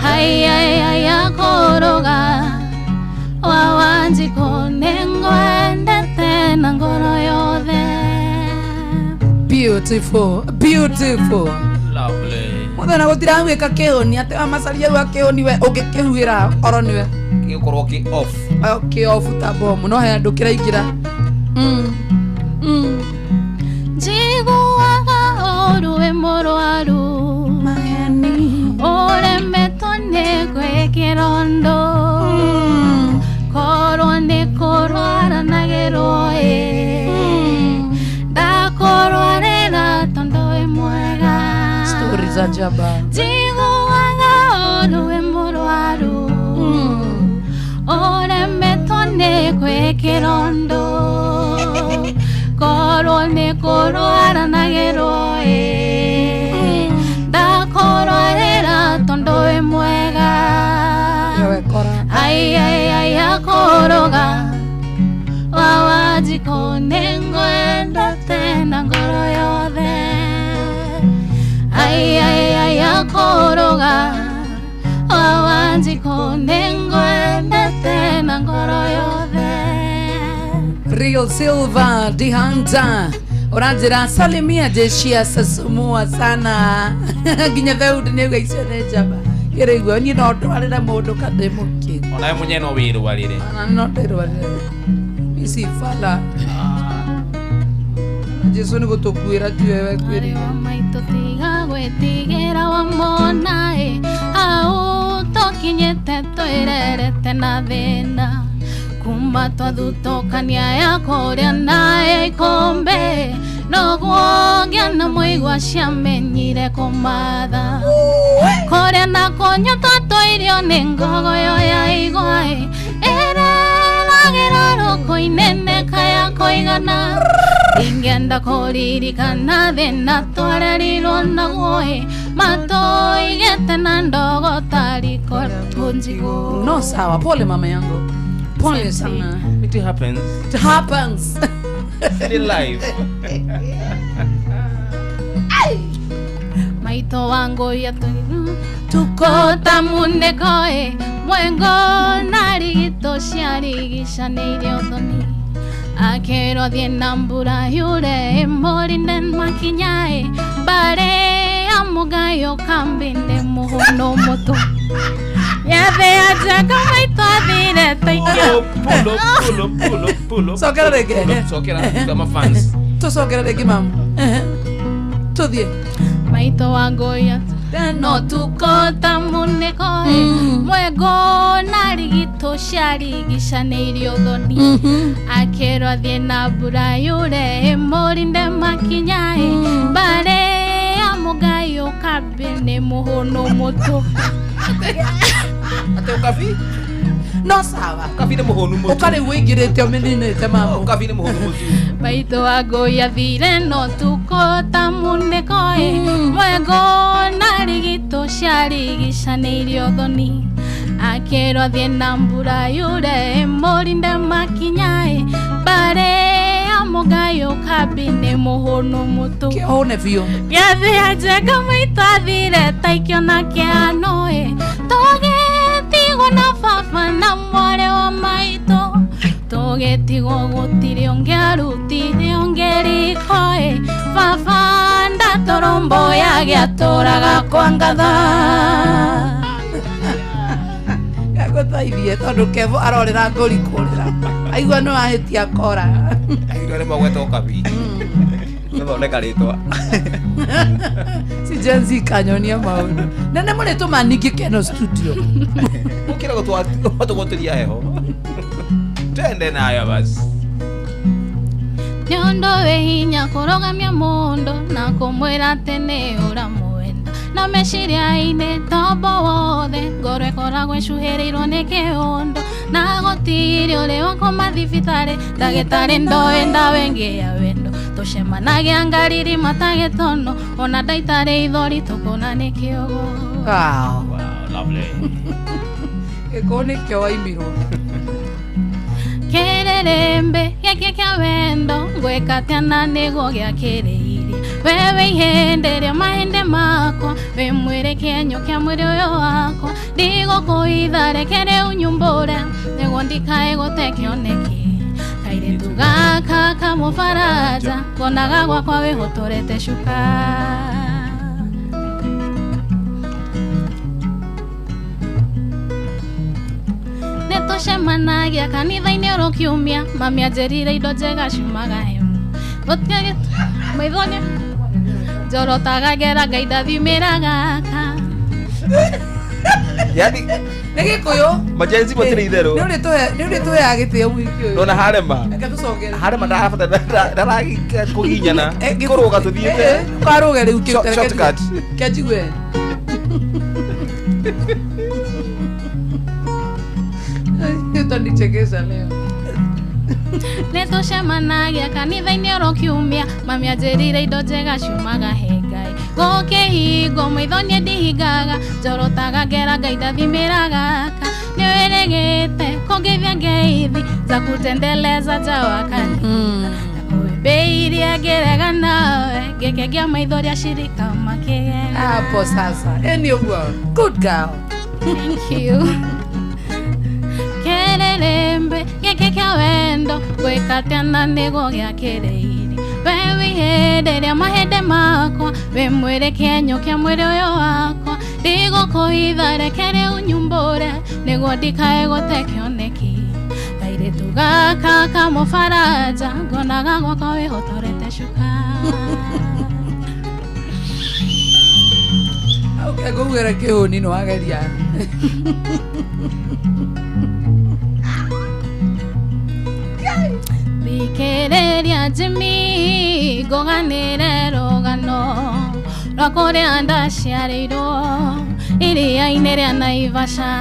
Ai ai ai akoroga Wa Wanjikũ nĩngwendete na ngoro yothe. Beautiful, beautiful. Lovely. Muthena gutirahuika kihoni ati amacaria rua kihoni we ungikihuira oro niwe Gĩgũkorwo kĩ off. Ki off ta bomu no he andu kiraingira. Njiguaga ũru wĩ mũrwaru Maheni. Ũremetwo nĩ gwĩkĩra ũndũ Korwo nĩ kũrwara nagĩrwo ĩ Ndakũrwarĩra tondũ wĩ mwega Stories za jaba. Njiguaga ũru wĩ mũrwaru Ũremetwo nĩ gwĩkĩra ũndũ Korwo nĩ kũrwara nagĩrwo ĩ Ndakũrwarĩra tondũ wĩ mwega Wekora. Ai ai ai akoroga Wa Wanjikũ nĩngwendete na ngoro yothe Ai ai ai akoroga Wa Wanjikũ nĩngwendete na ngoro yothe. Real Silva Dihanta uranjira salimia jeshi ya sasumua sana nginya Daudi nĩ icio nĩ njamba kĩrĩguo niĩ no ndwarĩre mũndũ kana mũkĩ Onawe mwenyewe no wĩrwarĩre. Ona no ndĩrwarĩre ici bala Jesu nĩ gũtũkuĩra tiwe wekuĩrire. Mwarĩ wa maitũ tiga gwĩtigĩra wamona ĩ hau tũkinyĩte twĩrerete na thĩna Kuma twathutũkania ya kũrĩa na ikombe Noguo ngĩona mũigua ciamenyire kũmatha Kũrĩa na kũnyua twatũirio nĩ ngogoyo ya igwa ĩ Ĩreragĩra rũkũ-inĩ kaya kũigana Ingĩenda kũririkana thĩna twarerirwo naguo ĩ Matũigĩte na ndogo tariko njigũ. No sawa, pole mama yangu. Pole sana. It happens. It happens. Still life. Maitũ wangu tuko ta muneko ĩ mwengo na rigito ciarigicanĩirie ũthoni Akĩrwo thiĩ na mbura yure ĩmũrinde makinya ĩ Mbarĩ ya mũgayo kambĩ-inĩ mũhũnũ mũtũ Nyathĩ ya njenga maitũ athire ta Pull up, pull up, pull up, pull up, pull up. Cokera rĩngĩ. Cokera kama fans. Tũcokere rĩngĩ mamu. Tũthiĩ. Maitũ wangu ya no tuko ta muneko ĩ mwengo na rigito ciarigicanĩirie ũthoni Akĩrwo athiĩ na mbura yure ĩmũrinde makinya ĩ Mbarĩ ya mũgayo kambĩ nĩ mũhũnũ mũtũ Ate ukafi? No sawa. Kabi nĩ mũhũnu mũtu. Ũkarĩ wĩingĩrĩte ũmĩninĩte mamu. Kabi nĩ mũhũnu mũtu. Maitũ wa ngũi athire no tuko ta munĩko ĩ mwego na rigito ciarigicanĩirio thoni akĩrwo athiĩ na mbura yure mũrinde makinya ĩ mbare ya mũgayo kabi nĩ mũhũnu mũtu. Kĩhũne biũ. Gĩathĩ njenga maitũ athire ta ikĩona kĩano ĩ tũgĩtigwo na baba na mwarĩ wa maitũ tũgĩtigwo gũtirĩ ũngĩ arutire ũngĩ riko ĩ baba ndatorombo yagĩatũraga kwa ngatha. Gagũteithie tondũ Kevo arorera ngũri kũrĩra. Aigua no ahĩtia kora. Aigua nĩ magwetwo kabi. Gũthondeka rĩtwa. Si Gen Z kanyonia maũndũ. Na nĩ mũrĩtũma ningĩ Keno studio. Ũkĩra gũtũgũtĩria heho. Twende nayo basi. Nĩ ũndũ wĩ hinya kũrũgamia mũndũ na kũmwĩra atĩ nĩ ũramwenda na meciria-inĩ tombo wothe ngoro ĩkoragwo ĩcuhĩrĩirwo nĩ kĩũndũ na gũtirĩ ũrĩ wakoma thibitarĩ ndagĩtarĩ ndoĩ ndawa ĩngĩ ya wendo tũcemanagia ngariri matagĩtono ona ndaitarĩ ithori tũkona nĩ kĩogo. Wow. Wow, lovely. Gĩkũyũ nĩkĩo waimirwo. Kĩrĩrĩmbĩ gĩkĩ kĩa wendo ngwĩka atĩa na nĩguo gĩakĩrĩirie wewe ihĩndĩ rĩa mahĩndĩ makwa wĩ mwĩrĩ kĩenyũ kĩa mwĩrĩ ũyũ wakwa ndigũkũitha reke rĩu nyumbũre nĩguo ndikae gũte kĩoneki kairĩtu gaka kamũbaraja ngonaga gwakwa wĩhũtũrĩte cuka. Nĩtũcemanagia kanitha-inĩ oro kiumia mami anjĩrire indo njega ciumaga hemu gũtiagĩ maitho nĩ njorotaga ngera Ngai ndathimĩra gaka. Yani Nĩ Gĩkũyũ. Majenzi matirĩ itherũ. Nĩ ũrĩtũheaga gĩtĩo mũhiki ũyũ. Ndona harema. Reke tũcokere. Harema ndarabata ndarakũginyana. Kũrũga tũthiĩte. Karũge rĩu kĩu. Shortcut. Kĩanjigue. Utanichekesha leo. Nĩtũcemanagia kanitha-inĩ oro kiumia mami anjĩrire indo njega ciumaga he Ngai gũkĩhingwo maitho niĩ ndihingaga njorotaga ngera Ngai ndathimĩra gaka nĩwĩrĩgĩte kũngeithia ngeithi za kutendeleza nja wa kanitha nakwĩmbĩirie ngĩrega nawe ngĩkengia maitho rĩa cirika makĩgega. Hapo sasa. Ĩ ũguo. Good girl. Thank you. Kĩrĩrĩmbĩ gĩkĩ kĩa wendo ngwĩka atĩa na nĩguo gĩakĩrĩirie wewe ihĩndĩ rĩa mahĩndĩ makwa wĩ mwĩrĩ kĩenyũ kĩa mwĩrĩ ũyũ wakwa ndigũkũhitha reke rĩu nyumbũre nĩguo ndikae gũte kĩoneki kairĩtu gaka kamũbaraja ngonaga gwakwa wĩhotorete cuka. Okay, ngũugĩre kĩhũni nĩ wageria. Thikĩrĩria Jimmy ngũganĩre rũgano rwa kũrĩa ndaciarĩirwo iria-inĩ rĩa Naivasha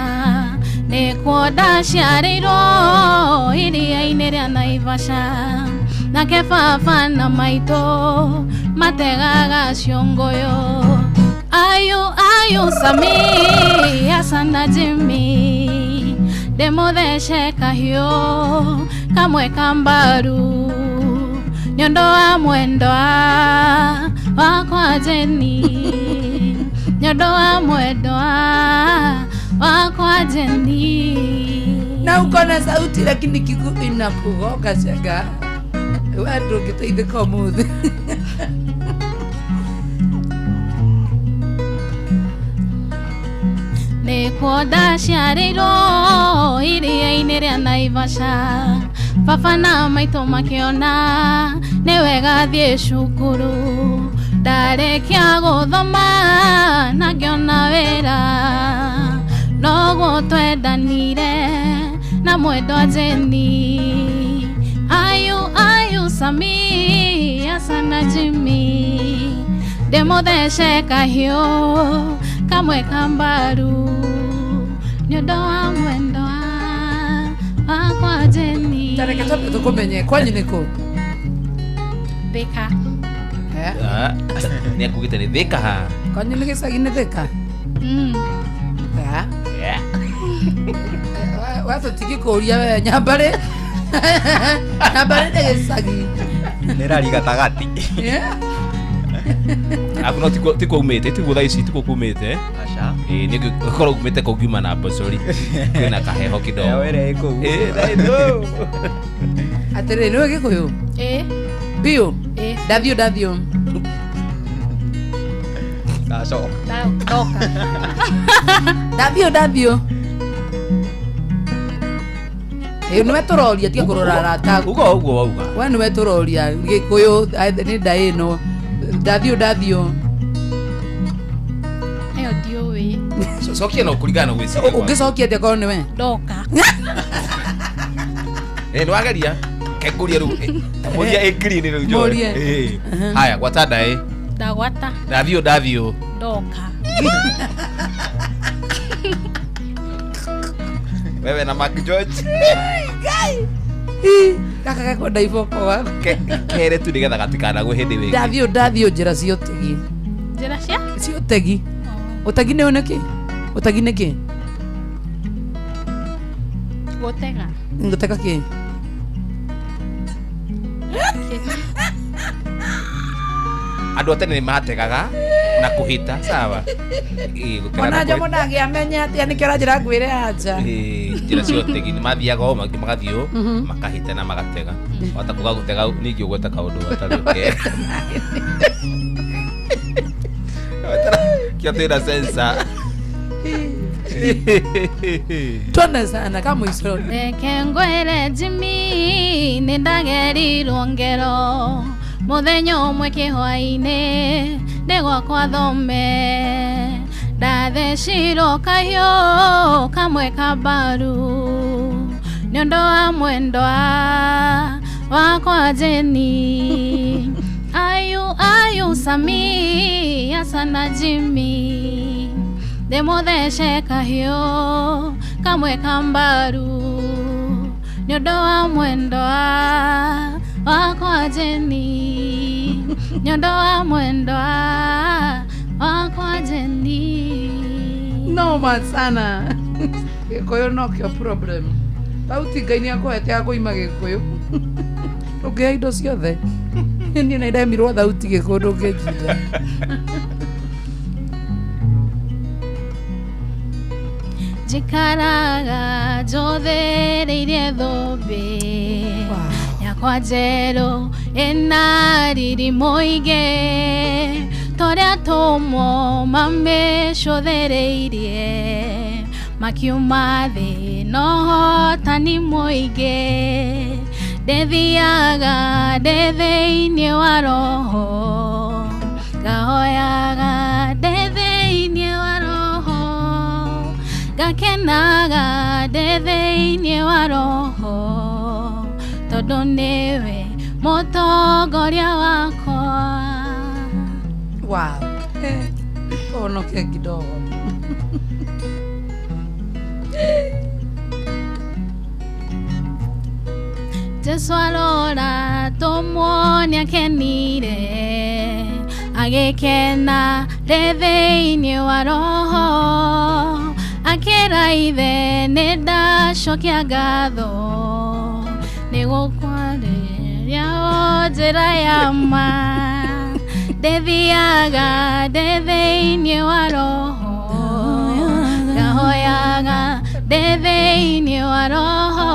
nĩkuo ndaciarĩirwo iria-inĩ rĩa Naivasha nake baba na maitũ mategaga ciũngũyũ ayu ayu Sami asana Jimmy ndĩmũthece kahiũ kamwe kambaru nĩ ũndũ wa mwendwa wakwa Jeni nĩ ũndũ wa mwendwa wakwa Jeni. Na uko na sauti lakini kigu inakugoka chaga. Wewe ndũngĩteithĩka ũmũthĩ. Nĩkuo ndaciarĩirwo iria-inĩ rĩa Naivasha baba na maitũ makĩona nĩ wega thiĩ cukuru ndarĩkia gũthoma na ngĩona wĩra noguo twendanire na mwendwa Jeni ayu ayu Sami asana Jimmy ndĩmũthece kahiũ kamwe kambaru nĩ ũndũ wa mwendwa Wakwa Jeni. Tareke twambe tũkũmenye kwanyu nĩ kũ? Thika. Eh? Ah, nĩ akugĩte nĩ thĩka ha. Kwanyu nĩ gĩcagi-inĩ Thika? Mm. Eh? Yeah. We tũtingĩkũria we nyambarĩ. Nyambarĩ nĩ gĩcagi. Nĩ rari gatagatĩ. Eh? Aku no tikuo tikuo umĩte, tiguo thaa ici tikuo kumĩte. Aca. Ĩĩ nĩ ũkorwo umĩte kũu ngiuma na mbocori. Kwĩna kaheho kidogo. Heho ĩrĩa ĩ kũu. Ĩĩ, I know. Atĩrĩrĩ, nĩwe Gĩkũyũ? Ĩ. Biũ? Ĩ. Ndathiũ ndathiũ. Ndacoka. Ndoka. Ndathiũ ndathiũ. Ĩ nĩwe tũroria tiga kũrora arata aku. Uga ũguo wauga. We nĩwe tũroria Gĩkũyũ nĩ nda ĩno. Ndathiũ ndathiũ. Ĩyo ndiũĩ. Cokia na ũkũringana na gwĩciria gwaku. Ũngĩcokia atĩa korwo nĩwe? Ndoka. Ĩ nĩ wageria. Kengũria rĩu. Ta mũria ĩ clean rĩu Joy. Mũrie. Ĩ. Haya gwata ndaĩ. Ndagwata. Ndathiũ ndathiũ. Ndoka. Wewe na Mark George. Ĩ, gaka gekwenda iboko waku. Kere tu nĩgetha gatikanagwe hĩndĩ wĩngĩ. Ndathiũ ndathiũ njĩra cia ũtegi. Njĩra cia? Cia ũtegi. Ũtegi nĩ nĩkĩ? Ũtegi nĩ kĩ? Gũtega. Ngũtega kĩ? Andũ a tene nĩ mategaga na kũhĩta sawa. Ĩ, gũtega Ona na njomo kũhĩta. ndangĩamenya atĩa nĩkĩo ũranjĩra ngwĩre anja. Ĩ, njĩra cia ũtegi nĩ mathiaga o magathiĩ ũ makahĩta na magatega. Wata kuga gũtega ningĩ ũgweta kaũndũ gatarĩ kega. Kĩo twĩna sensor. Twende sana kama mũico. Reke ngwĩre Jimmy nĩ ndagerirwo ngero mũthenya ũmwe kĩhwainĩ ndĩ gwakwa thome ndathecirwo kahiũ kamwe ka mbaru nĩ ũndũ wa mwendwa wakwa Jeni. Ayu ayu Sami asana Jimmy ndĩmũthece kahiũ kamwe ka mbaru nĩ ũndũ wa mwendwa wakwa Jeni nĩ ũndũ wa mwendwa wakwa Jeni. Noma sana. Gĩkũyũ nokĩo problem. Thauti Ngai nĩ akũhete ya kũima Gĩkũyũ. Ndũngĩoya indo ciothe. Niĩ nĩ ndemirwo thauti Gĩkũyũ ndũngĩnjinda. Njikaraga njũthĩrĩirie thũmbĩ yakwa njerũ ĩna riri mũingĩ tũrĩa tũmwo mamĩcũthĩrĩirie makiuma thĩ no hotani mũingĩ ndĩthiaga ndĩ thĩinĩ wa roho ngahoyaga ndĩ thĩinĩ wa roho ngakenaga ndĩ thĩinĩ wa roho tondũ nĩwe mũtongoria wakwa. Wow. Tuonoke kidogo. Jesu arora tũmwo nĩakenire agĩkena ndĩ thĩinĩ wa roho akĩra ithe nĩ ndacokia ngatho nĩ gũkwarĩria o njĩra ya ma ndĩthiaga ndĩ thĩinĩ wa roho ngahoyaga ndĩ thĩinĩ wa roho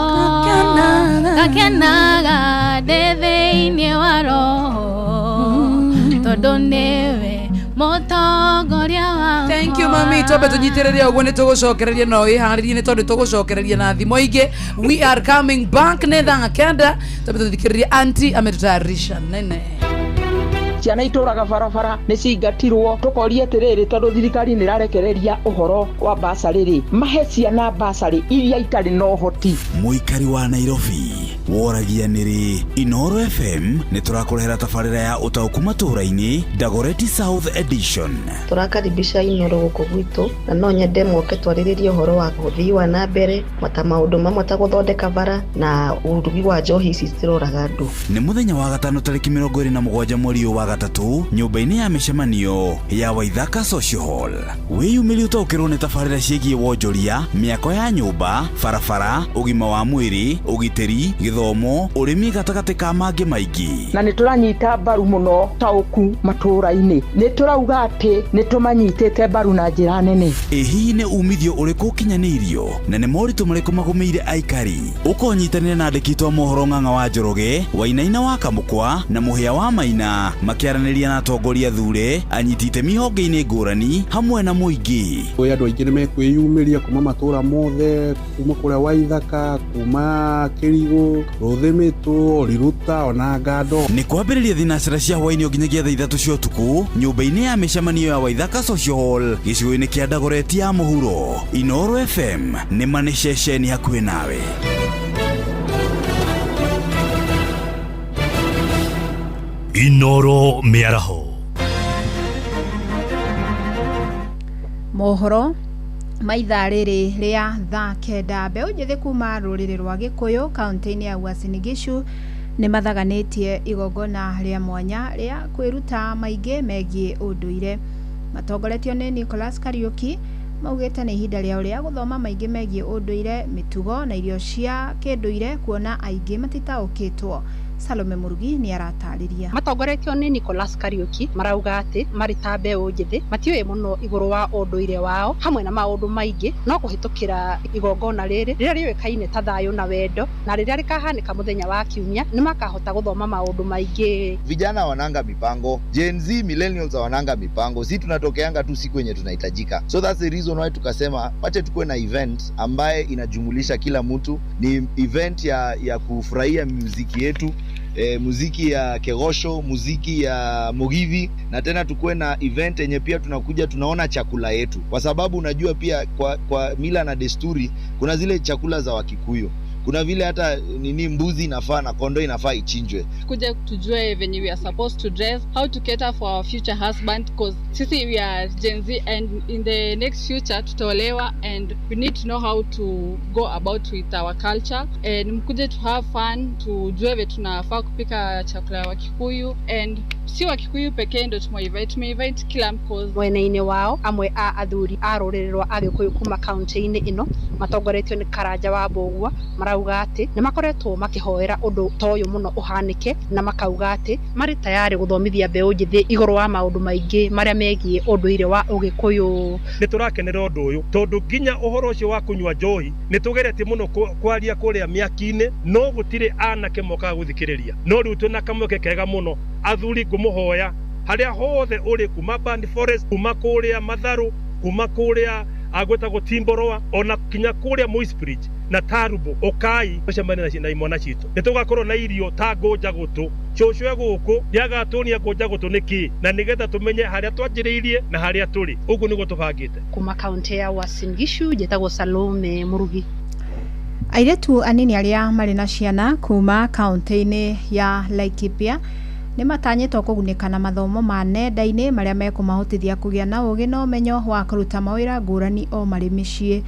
ngakenaga ndĩ thĩinĩ wa roho tondũ nĩwe mũtongoria wakwa. Thank you mami, twambe tũnyitĩrĩre ũguo nĩ tũgũcokereria no wĩharĩrie nĩ tondũ tũgũcokereria na thimũ ingĩ. We are coming back nĩ thaa 9. Twambe tũthikĩrĩrie auntie ametutayarisha nene. Ciana itũraga barabara nĩ cingatirwo. Tũkoria atĩrĩrĩ, tondũ thirikari nĩ ĩrarekereria ũhoro wa basarĩ rĩ, mahe ciana basarĩ iria itarĩ na ũhoti. Mũikari wa Nairobi woragia nĩrĩ Inoro FM nĩ tũrakũrehera tabarĩra ya ũtaũku matũũra-inĩ Dagoretti South Edition. Tũrakaribisha Inoro gũkũ gwitũ na no nyende moke twarĩrĩrie ũhoro wa ũthii wa na mbere mata maũndũ mamwe ta gũthondeka bara na ũrugi wa njohi ici ciroraga andũ. Nĩ mũthenya wa gatano tarĩki 27 mweri ũyũ wa gatatũ nyũmba-inĩ ya mĩcemanio ya Waithaka Social Hall. Wĩyumĩrie ũtaũkĩrwo nĩ tabarĩra ciĩgiĩ wonjoria, mĩako ya nyũmba, barabara, ũgima wa mwĩrĩ, ũgitĩri, gĩthomo, ũrĩmi gatagatĩ ka mangĩ maingĩ. Na nĩ tũranyita mbaru mũno taũku matũũra-inĩ, nĩ tũrauga atĩ nĩ tũmanyitĩte mbaru na njĩra nene. Ĩ hihi nĩ umithio ũrĩkũ ũkinyanĩirio na nĩ moritũ marĩkũ magũmĩire aikari? Ũkonyitanĩra na andĩki a mohoro Ng'ang'a wa Njoroge, Wainaina wa Kamũkwa na Mũhĩa wa Maina makĩaranĩria na atongoria thure, anyiti itemi honge-inĩ ngũrani hamwe na mũingĩ. Andũ aingĩ nĩ mekwĩyumĩria kuma matũũra mothe, kuma kũrĩa Waithaka, kuma Kĩrigũ, Rũthĩmĩtũ, Riruta ona Ngando. Nĩ kwambĩrĩria thinacara cia hwaĩ-inĩ nginyagia thaa 3 cia ũtukũ nyũmba-inĩ ya mĩcemanio ya Waithaka Social Hall gĩcigo-inĩ kĩa Dagoretti ya mũhuro. Inoro FM nĩ ma nĩ ceceni hakuhĩ nawe. Inoro Mĩaraho. Mohoro maithaa rĩrĩ rĩa thaa 9 mbeũ njĩthĩ kuma rũrĩrĩ rwa Gĩkũyũ kaunti-inĩ ya Uasin Gishu nĩ mathaganĩtie igongona rĩa mwanya rĩa kwĩruta maingĩ megiĩ ũndũire. Matongoretio nĩ Nicholas Kariuki maugĩte nĩ ihinda rĩao rĩa gũthoma maingĩ megiĩ ũndũire, mĩtugo na irio cia kĩndũire kuona aingĩ matitaũkĩtwo. Salome Murugi nĩ aratarĩria. Matongoretio nĩ Nicholas Kariuki marauga atĩ marĩ ta mbeũ njĩthĩ matiũĩ mũno igũrũ wa ũndũire wao hamwe na maũndũ maingĩ, no kũhĩtũkĩra igongona rĩrĩ rĩrĩa rĩũĩkaine ta thayũ na wendo na rĩrĩa rĩkahanĩka mũthenya wa kiumia nĩ makahota gũthoma maũndũ maingĩ. Vijana wananga mipango, Gen Z millennials wananga mipango, si tunatokeanga tu siku yenye tunahitajika. So that's the reason why tukasema wacha tukue na event ambaye inajumulisha kila mtu. Ni event ya kufurahia muziki yetu, muziki ya kegosho, muziki ya mugithi, na tena tukue na event yenye pia tunakuja tunaona chakula yetu, kwa sababu unajua pia kwa mila na desturi kuna zile chakula za Wakikuyu, kuna vile hata nini mbuzi inafaa na kondoo inafaa ichinjwe. Kuja tujue venye we are supposed to dress, how to cater for our future husband, cause sisi we are Gen Z and in the next future tutaolewa and we need to know how to go about with our culture, and mkuje to have fun, tujue vile tunafaa kupika chakula ya Wakikuyu, and si Wakikuyu pekee ndo tumeinvite kila mkozi. Mwena-inĩ wao amwe a athuri a rũrĩrĩ rwa Agĩkũyũ kuma kaunti-inĩ ĩno matongoretio nĩ Karanja wa Mbũgua marauga atĩ nĩ makoretwo makĩhoera ũndũ ta ũyũ mũno ũhanĩke, na makauga atĩ marĩ tayarĩ gũthomithia mbeũ njĩthĩ igũrũ wa maũndũ maingĩ marĩa megiĩ ũndũire wa Ũgĩkũyũ. Nĩ tũrakenera ũndũ ũyũ tondũ nginya ũhoro ũcio wa kũnyua njohi nĩ tũgeretie mũno kwaria kũrĩa mĩaki-inĩ, no gũtirĩ anake mokaga gũthikĩrĩria. No rĩu twĩna kamweke kega mũno, athuri ngũmũhoya harĩa hothe ũrĩ, kuma Band Forest, kuma kũrĩa Matharũ, kuma kũrĩa agwetagwo Timboroa, ona kinya kũrĩa Moi's Bridge na Tarubo, ũkai ũcemanie na imwana citũ. Nĩ tũgakorwo na irio ta ngũnja gũtũ, cũcũ e gũkũ nĩagatuonia ngũnja gũtũ nĩ kĩ, na nĩgetha tũmenye harĩa twanjĩrĩirie na harĩa tũrĩ. Ũguo nĩguo tũbangĩte. Kuma kaunti ya Uasin Gishu njĩtagwo Salome Murugi. Airĩtu anini arĩa marĩ na ciana kuma kaunti-inĩ ya Laikipia nĩ matanyĩtwo kũgunĩka na mathomo ma nenda-inĩ marĩa mekũmahotithia kũgĩa na ũgĩ na ũmenyo wa kũruta mawĩra ngũrani o marĩ mĩciĩ.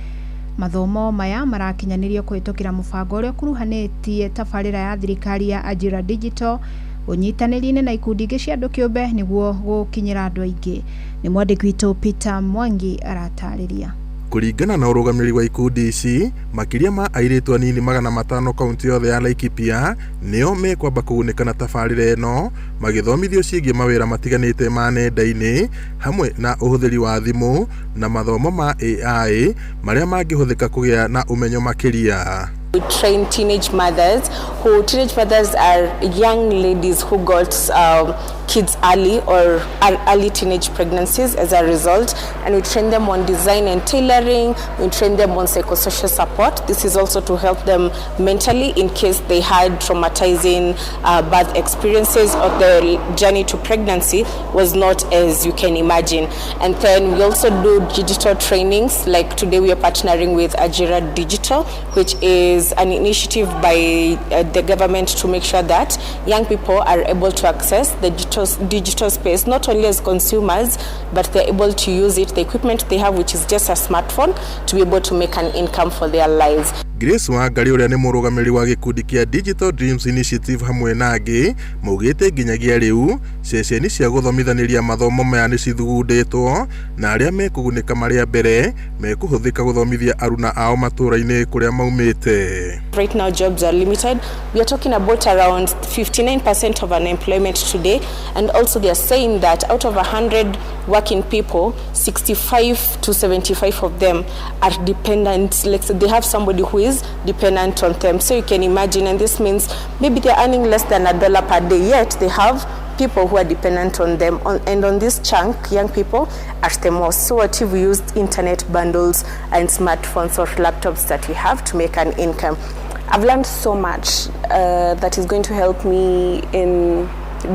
Mathomo maya marakinyanĩrio kũhĩtũkĩra mũbango ũrĩa ũkuruhanĩtie tabarĩra ya thirikari ya Ajira Digital ũnyitanĩri-inĩ na ikundi ingĩ cia andũ kĩũmbe nĩguo gũkinyĩra andũ aingĩ. Nĩ mwandĩki witũ Peter Mwangi aratarĩria. Kũringana na ũrũgamĩrĩri wa ikundi ici, makĩria ma airĩtu anini 500 kaunti yothe ya Laikipia nĩo mekwamba kũgunĩka na tabarĩra ĩno, magĩthomithio ciĩgiĩ mawĩra matiganĩte ma nenda-inĩ hamwe na ũhũthĩri wa thimũ na mathomo ma AI marĩa mangĩhũthĩka kũgĩa na ũmenyo makĩria. We train teenage mothers, who teenage mothers are young ladies who got kids early or early teenage pregnancies as a result. And we train them on design and tailoring. We train them on psychosocial support. This is also to help them mentally in case they had traumatizing birth experiences or the journey to pregnancy was not as you can imagine. And then we also do digital trainings. Like today we are partnering with Ajira Digital, which is an initiative by the government to make sure that young people are able to access the digital space, not only as consumers, but they're able to use it, the equipment they have, which is just a smartphone, to be able to make an income for their lives. Grace Wangari ũrĩa nĩ mũrũgamĩrĩri wa gĩkundi kĩa Digital Dreams Initiative hamwe na angĩ maugĩte nginyagia rĩu ceceni cia gũthomithanĩria mathomo maya nĩ cithugundĩtwo na arĩa mekũgunĩka marĩa mbere mekũhũthĩka gũthomithia aruna ao matũũra-inĩ kũrĩa maumĩte. Right now jobs are limited. We are talking about around 59% of unemployment today, and also they are saying that out of 100 working people, 65 to 75 of them are dependent. Like, so they have somebody who is dependent on them. So you can imagine, and this means maybe they're earning less than $1 per day, yet they have people who are dependent on them. And on this chunk, young people are the most. So what if we used internet bundles and smartphones or laptops that we have to make an income? I've learned so much that is going to help me in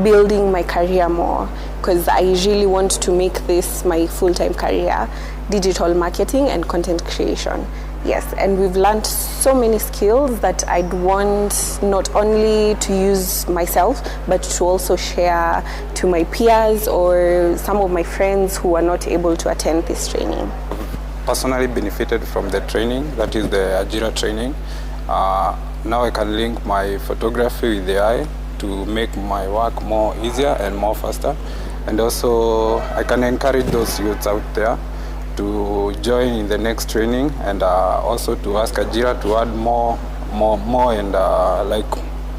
building my career more, because I really want to make this my full-time career, digital marketing and content creation. Yes, and we've learned so many skills that I'd want not only to use myself, but to also share to my peers or some of my friends who are not able to attend this training. I've personally benefited from the training, that is the Ajira training. Now I can link my photography with AI to make my work more easier and more faster. And also I can encourage those youths out there to join in the next training, and also to ask Ajira to add more and like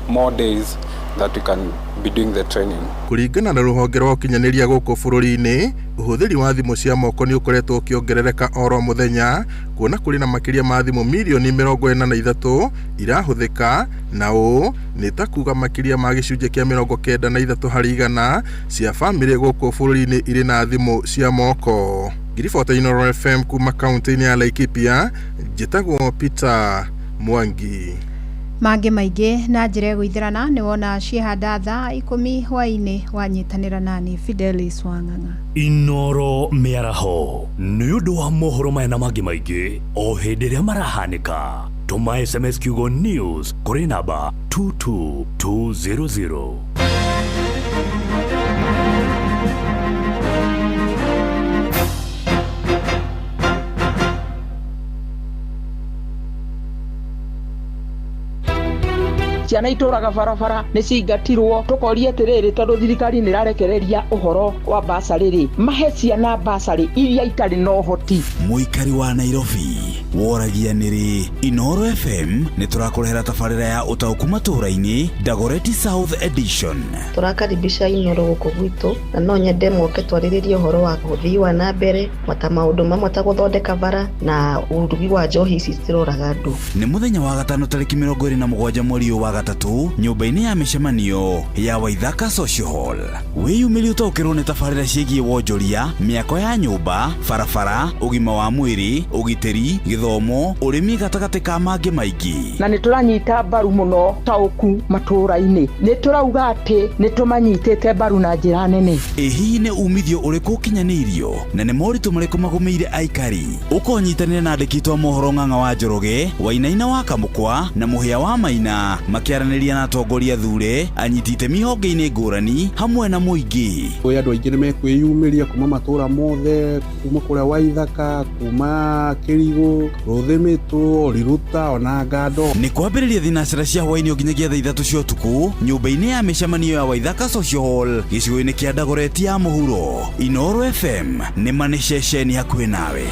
more days that we can be doing the training. Kũringana na rũhonge rwa ũkinyanĩria gũkũ bũrũri-inĩ, ũhũthĩri wa thimũ cia moko nĩ ũkoretwo ũkĩongerereka oro mũthenya, kuona kũrĩ na makĩria ma thimũ mirioni 43 irahũthĩka, na ũũ nĩ ta kuga makĩria ma gĩcunjĩ kĩa 93 harĩ igana cia bamĩrĩ gũkũ bũrũri-inĩ irĩ na thimũ cia moko. Ngiribota Inooro FM kuma kaunti-inĩ ya Laikipia, njĩtagwo Peter Mwangi. Mangĩ maingĩ na njĩra ĩgũithĩrana nĩ wona ciĩhanda thaa 10 hwaĩ-inĩ wanyitanĩra nani Fidelis Wang'ang'a. Inooro mĩaraho nĩ ũndũ wa mohoro maya na mangĩ maingĩ o hĩndĩ ĩrĩa marahanĩka. Tũma SMS kiugo news kũrĩ namba 22200. Ciana itũraga barabara nĩ cingatirwo tũkoria atĩrĩrĩ tondũ thirikari nĩ ĩrarekereria ũhoro wa basarĩ rĩ mahe ciana basarĩ iria itarĩ na ũhoti. Mũikari wa Nairobi woragia nĩrĩ Inooro FM nĩ tũrakũrehera tabarĩra ya ũtaũku matũũra-inĩ Dagoretti South Edition. Tũrakaribisha Inooro gũkũ gwitũ na no nyende moke twarĩrĩrie ũhoro wa ũthii wa na mbere mata maũndũ mamwe ta gũthondeka bara na ũrugi wa njohi ici ciroraga andũ. Nĩ mũthenya wa gatano tarĩki 27 mweri wa gatatũ nyũmba-inĩ ya mĩcemanio ya Waithaka Social Hall. Wĩyumĩrie ũtaũkĩrwo nĩ tabarĩra ciĩgiĩ wonjoria, mĩako ya nyũmba, barabara, ũgima wa mwĩrĩ, ũgitĩri, gĩthomo, ũrĩmi gatagatĩ ka mangĩ maingĩ. Na nĩ tũranyita mbaru mũno taũku matũũra-inĩ, nĩ tũrauga atĩ nĩ tũmanyitĩte mbaru na njĩra nene. Ĩ hihi nĩ umithio ũrĩkũ ũkinyanĩirio na nĩ moritũ marĩkũ magũmĩire aikari? Ũkonyitanĩra na andĩki a mohoro Ng'ang'a wa Njoroge, Wainaina wa Kamũkwa na Mũhĩa wa Maina makĩaranĩria na atongoria thure, anyiti itemi honge-inĩ ngũrani hamwe na mũingĩ. Kwĩ andũ aingĩ nĩ mekwĩyumĩria kuma matũũra mothe, kuma kũrĩa Waithaka, kuma Kĩrigũ, Rũthĩmĩtũ, Riruta ona Ngando. Nĩ kwambĩrĩria thinacara cia hwaĩ-inĩ nginyagia thaa 3 cia ũtukũ nyũmba-inĩ ya mĩcemanio ya Waithaka Social Hall gĩcigo-inĩ kĩa Dagoretti ya mũhuro. Inooro FM nĩ ma nĩ ceceni hakuhĩ nawe.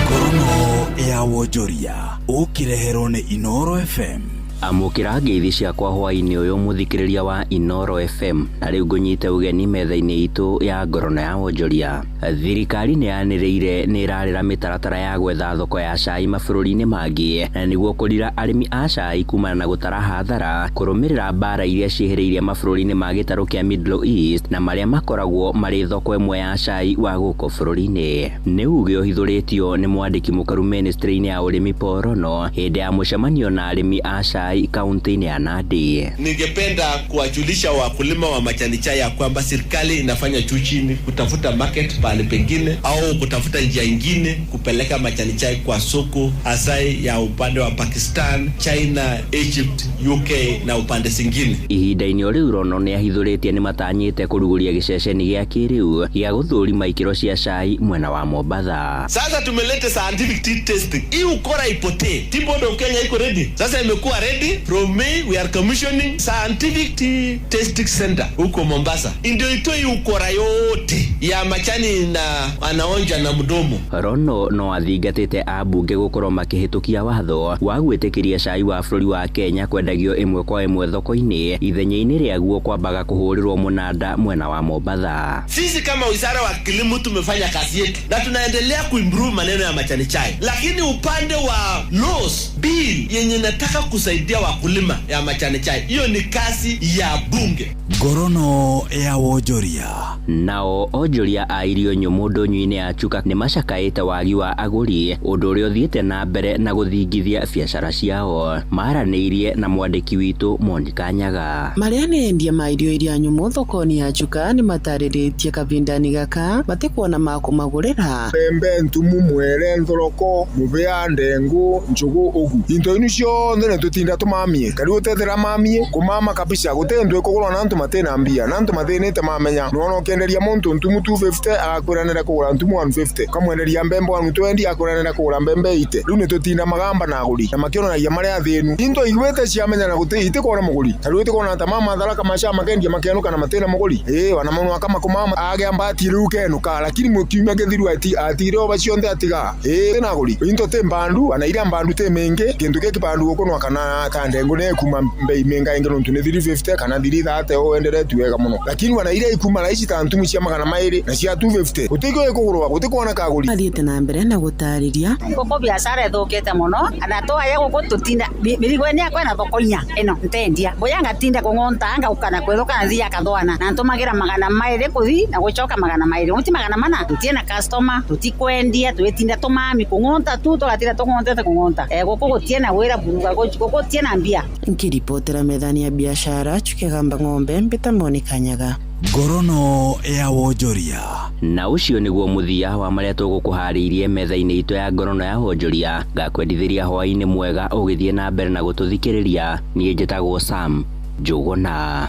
Korono ya wonjoria ũkĩreherwo nĩ Inooro FM. Amũkĩra ngeithi ciakwa hwaĩ-inĩ ũyũ mũthikĩrĩria wa Inoro FM na rĩu ngũnyite ũgeni metha-inĩ itũ ya ngorono ya wonjoria. Thirikari nĩ yanĩrĩire nĩ ĩrarĩra mĩtaratara ya gwetha thoko ya cai mabũrũri-inĩ mangĩ na nĩguo kũrira arĩmi a cai kumana na gũtara hathara kũrũmĩrĩra mbara iria ciĩhĩrĩirie mabũrũri-inĩ ma gĩtarũ kĩa Middle East na marĩa makoragwo marĩ thoko ĩmwe ya cai wa gũkũ bũrũri-inĩ. Nĩ uge ũhithũrĩtio nĩ mwandĩki mũkaru ministry-inĩ ya ũrĩmi Paul Rono hĩndĩ ya mũcemanio na arĩmi a cai kaunti-inĩ ya Nandi. Ningependa kuwajulisha wakulima wa majani chai ya kwamba serikali inafanya juu chini kutafuta market pahali pengine au kutafuta njia ingine kupeleka majani chai kwa soko hasa ya upande wa Pakistan, China, Egypt, UK na upande zingine. Ihinda-inĩ o rĩu Rono nĩ ahithũrĩtie nĩ matanyĩte kũrugũria gĩceceni gĩa kĩrĩu gĩa gũthũrima ikĩro cia cai mwena wa Mombatha. Sasa tumeleta scientific tea testing. Hii ukora ipotee. Tea Board of Kenya iko ready. Sasa imekuwa ready. From May we are commissioning scientific tea testing center huko Mombasa. Ndio itoe ukora yote ya majani na anaonja na mdomo. Rono no athingatĩte ambunge gũkorwo makĩhĩtũkia watho wa gwĩtĩkĩria cai wa bũrũri wa Kenya kwendagio ĩmwe kwa ĩmwe thoko-inĩ ithenya-inĩ rĩaguo kwambaga kũhũrĩrwo mũnanda mwena wa Mombatha. Sisi kama wizara wa kilimo tumefanya kazi yetu na tunaendelea kuimprove maneno ya majani chai, lakini upande wa laws bill yenye nataka kusaidia wakulima ya majani chai, hiyo ni kazi ya bunge. Ngorono ya wonjoria. Nao onjoria a irio nyũmũ ndũnyũ-inĩ ya Chuka nĩ macakaĩte wagi wa agũri ũndũ ũrĩa ũthiĩte na mbere na gũthingithia biacara ciao. Maranĩirie na mwandĩki witũ Monica Nyaga. Marĩa nĩ endia ma irio iria nyũmũ thoko-inĩ ya Chuka nĩ matarĩrĩtie kabindani gaka matikuona ma kũmagũrĩra. Mbembe, ntumu, mwere, nthoroko, mũbĩa, ndengu, njugu, ugu into inu cionthe nĩ tũtinda tũmamie kari ũtetera mamie kũmama kabisa gũtĩ ndũ ĩkũgũrwo na antũ matĩna mbia na antũ mathinĩte mamenya nona ũkĩenderia mũntũ ntumu 250 agakwĩranĩra kũgũra ntumu 150 ũkamwenderia mbembe 120 akwĩranĩra kũgũra mbembe 80 rĩu nĩ tũtinda magamba na agũri na makĩonanagia marĩa athĩnu into iguĩte ciamenya na gũtĩ itikuona mũgũri tarĩu ĩtikuona ta mama tharaka maca makendia makenuka na matĩna mũgũri ĩĩ wana mũno akamakũmama agĩa mbati rĩu kenuka lakini mũkiumia gĩthiru atigire oba cionthe atiga ĩĩ na agũri into tĩ mbandu ana iria mbandu tĩ mĩingĩ kĩndũ gĩkĩ bandu gũkũnwa kana ta ndengu nĩ kuma mbei mĩnga ĩngĩ nontu nĩ 350 kana 330 ũenderee tu wega mũno lakini wana iria ikuma raici ta ntumu cia 200 na cia 250 gũtikũĩ kũgũrwa gũtikuona kagũri. Athiĩte na mbere na gũtarĩria gũkũ biacara ĩthũkĩte mũno na twaya gũkũ tũtinda mĩrigo ĩno yakwa ĩna thoko inya ĩno ntendia mboya ngatinda kũng'onta ngaũkana kwĩthũka nthi yakathwana na ntũmagĩra 200 kũthi na gũcoka 200 gũti 400 tũtirĩ na customer tũtikwendia twĩtinda tũmami kũng'onta tu tũgatinda tũng'ontete kũng'onta gũkũ gũtirĩ na wĩra buruga gũkũ gũtirĩ na mbia. Nkiripotera methani ya biashara Chukegamba ng'ombe mbita Monica Nyaga. Ngorono ya wonjoria. Na ũcio nĩguo mũthia wa marĩa tũgũkũharĩirie metha-inĩ itũ ya ngorono ya wonjoria. Ngakwendithĩria hwaĩ-inĩ mwega ũgĩthiĩ na mbere na gũtũthikĩrĩria. Niĩ njĩtagwo Sam Njũgũna.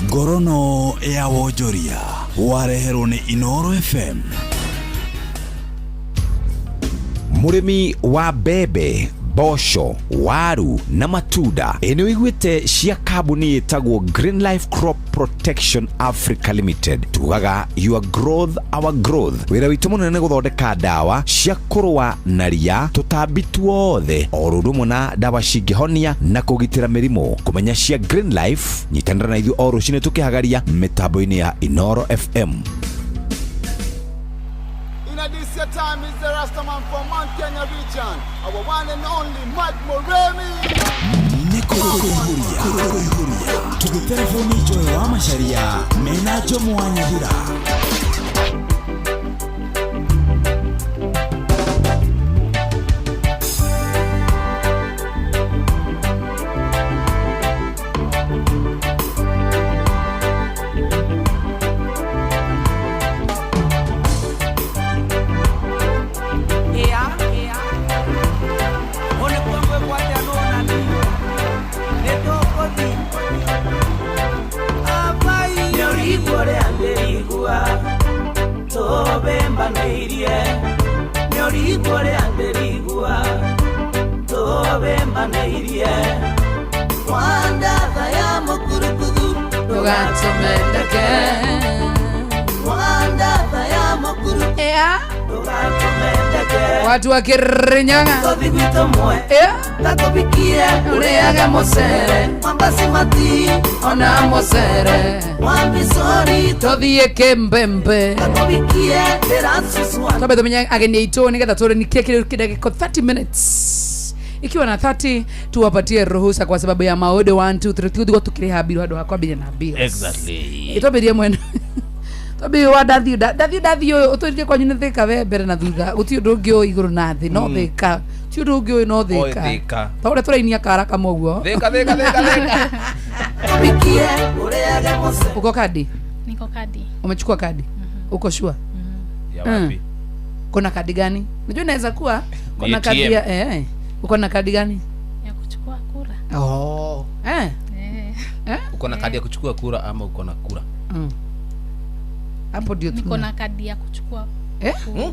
Ngorono ya wonjoria wareherwo nĩ Inoro FM. Mũrĩmi wa mbembe, mboco, waru na matunda ĩ nĩ ũiguĩte cia kambuni ĩtagwo Green Life Crop Protection Africa Limited. Tugaga your growth our growth. Wĩra witũ mũnene nĩ gũthondeka ndawa cia kũrũa na ria, tũtambi tuothe o ũndũ ũmwe na ndawa cingĩhonia na kũgitĩra mĩrimũ. Kũmenya cia Green Life, nyitanĩra na ithuĩ o rũcinĩ tũkĩhagaria mĩtambo-inĩ ya Inoro FM. This your time is the Rastaman from Mount Kenya region, our one and only Mike Moremi. Nĩkũihũria tũgĩtelefoni Joy wa Macharia mena Jomo wa Nyathira. Watu wa Kirinyaga uriaga mucere ona mucere tuthie kimbembe twambe tumenye ageni aitu nigetha turinikie kidagiko 30 minutes ikiwa na 30 tuwapatie ruhusa kwa sababu ya maodo 1 2 3 tuthigwo tukiriha biru handu ha kwambiria na bills. Exactly. Twambirie mwena twambirie wa dathi dathi dathi uyu utwirire kwanyu ni thika we mbere na thutha guti undu ungi ui iguru na thi no thika ti undu ungi ui no thika ta uria turainia kara kamwe uguo thika thika thika thika. Uko kadi? Niko kadi. Umechukua kadi? Uko sure? Ya wapi? Kuna kadi gani? Unajua inaweza kuwa kuna kadi ya uko na kadi gani? Ya kuchukua kura. Oh. Uko na kadi ya kuchukua kura ama uko na kura? Hapo ndio niko na kadi ya kuchukua.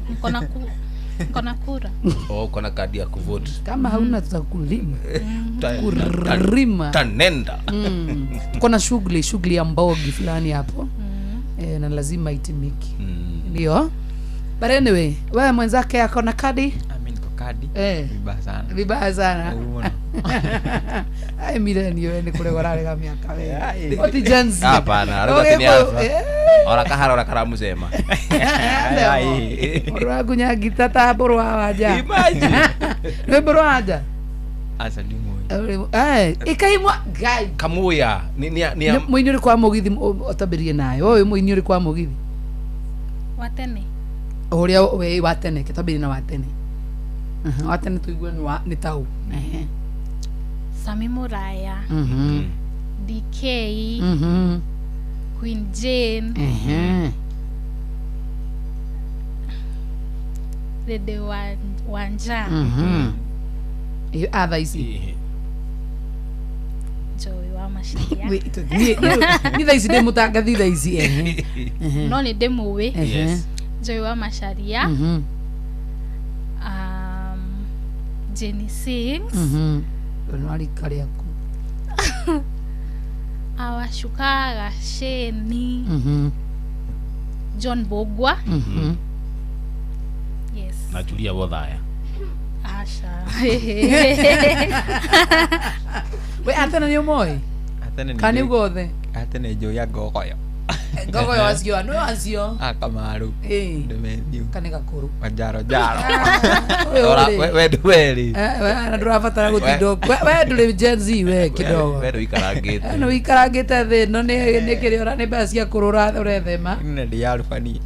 Niko na kura. Oh, uko na kadi ya kuvote. Kama hauna tutakulima. Kurima. Tanenda. Tuko na shughuli ya mbogi fulani hapo. Na lazima itimiki. Ndio. But anyway, wewe mwenzake ako na kadi? Mimi niko kadi. Vibaya sana. Vibaya sana. Ai millennial wewe ni kule wararega miaka wewe. Oti Gen Z. Hapana, arauga ni alfa. Ora kahara ora karamucema. Ai. Ora kunyagita ta borwa waja. Imagine. Ni borwa waja. Asa ndimu. Ikaimwa guy. Kamuya ni muini uri kwa mugithi otabirie nayo. Oyu muini uri kwa mugithi. Watene. Uria we watene kitabirie na watene. Watene tuigue ni tau. Sami Muraya. DK. Queen Jane. Dede Wanja. Iyo atha ici. Joy wa Maciria. Ni tha ici ndi mutangathi tha ici. No ni ndimuwi. Yes. Joy wa Macharia. Jenny Sings. No arika riaku. Awashukaga Sheni. John Bogwa. Yes. Na Julia Wothaya. Asha. We atena ni umoi? Atena ni. Kani ugothe? Atena njoya ngogoyo. Ngogoyo acio no acio. Ah kamaru. Ndemethiu. Kani gakuru. Majaro jaro. Ora we ndweri. We ndurabatara gutindo. We nduri Gen Z we kidogo. We nduikarangite. No ikarangite thi no ni kiri ora ni mbeca cia kurura urethema. Ni ndi ya rubani.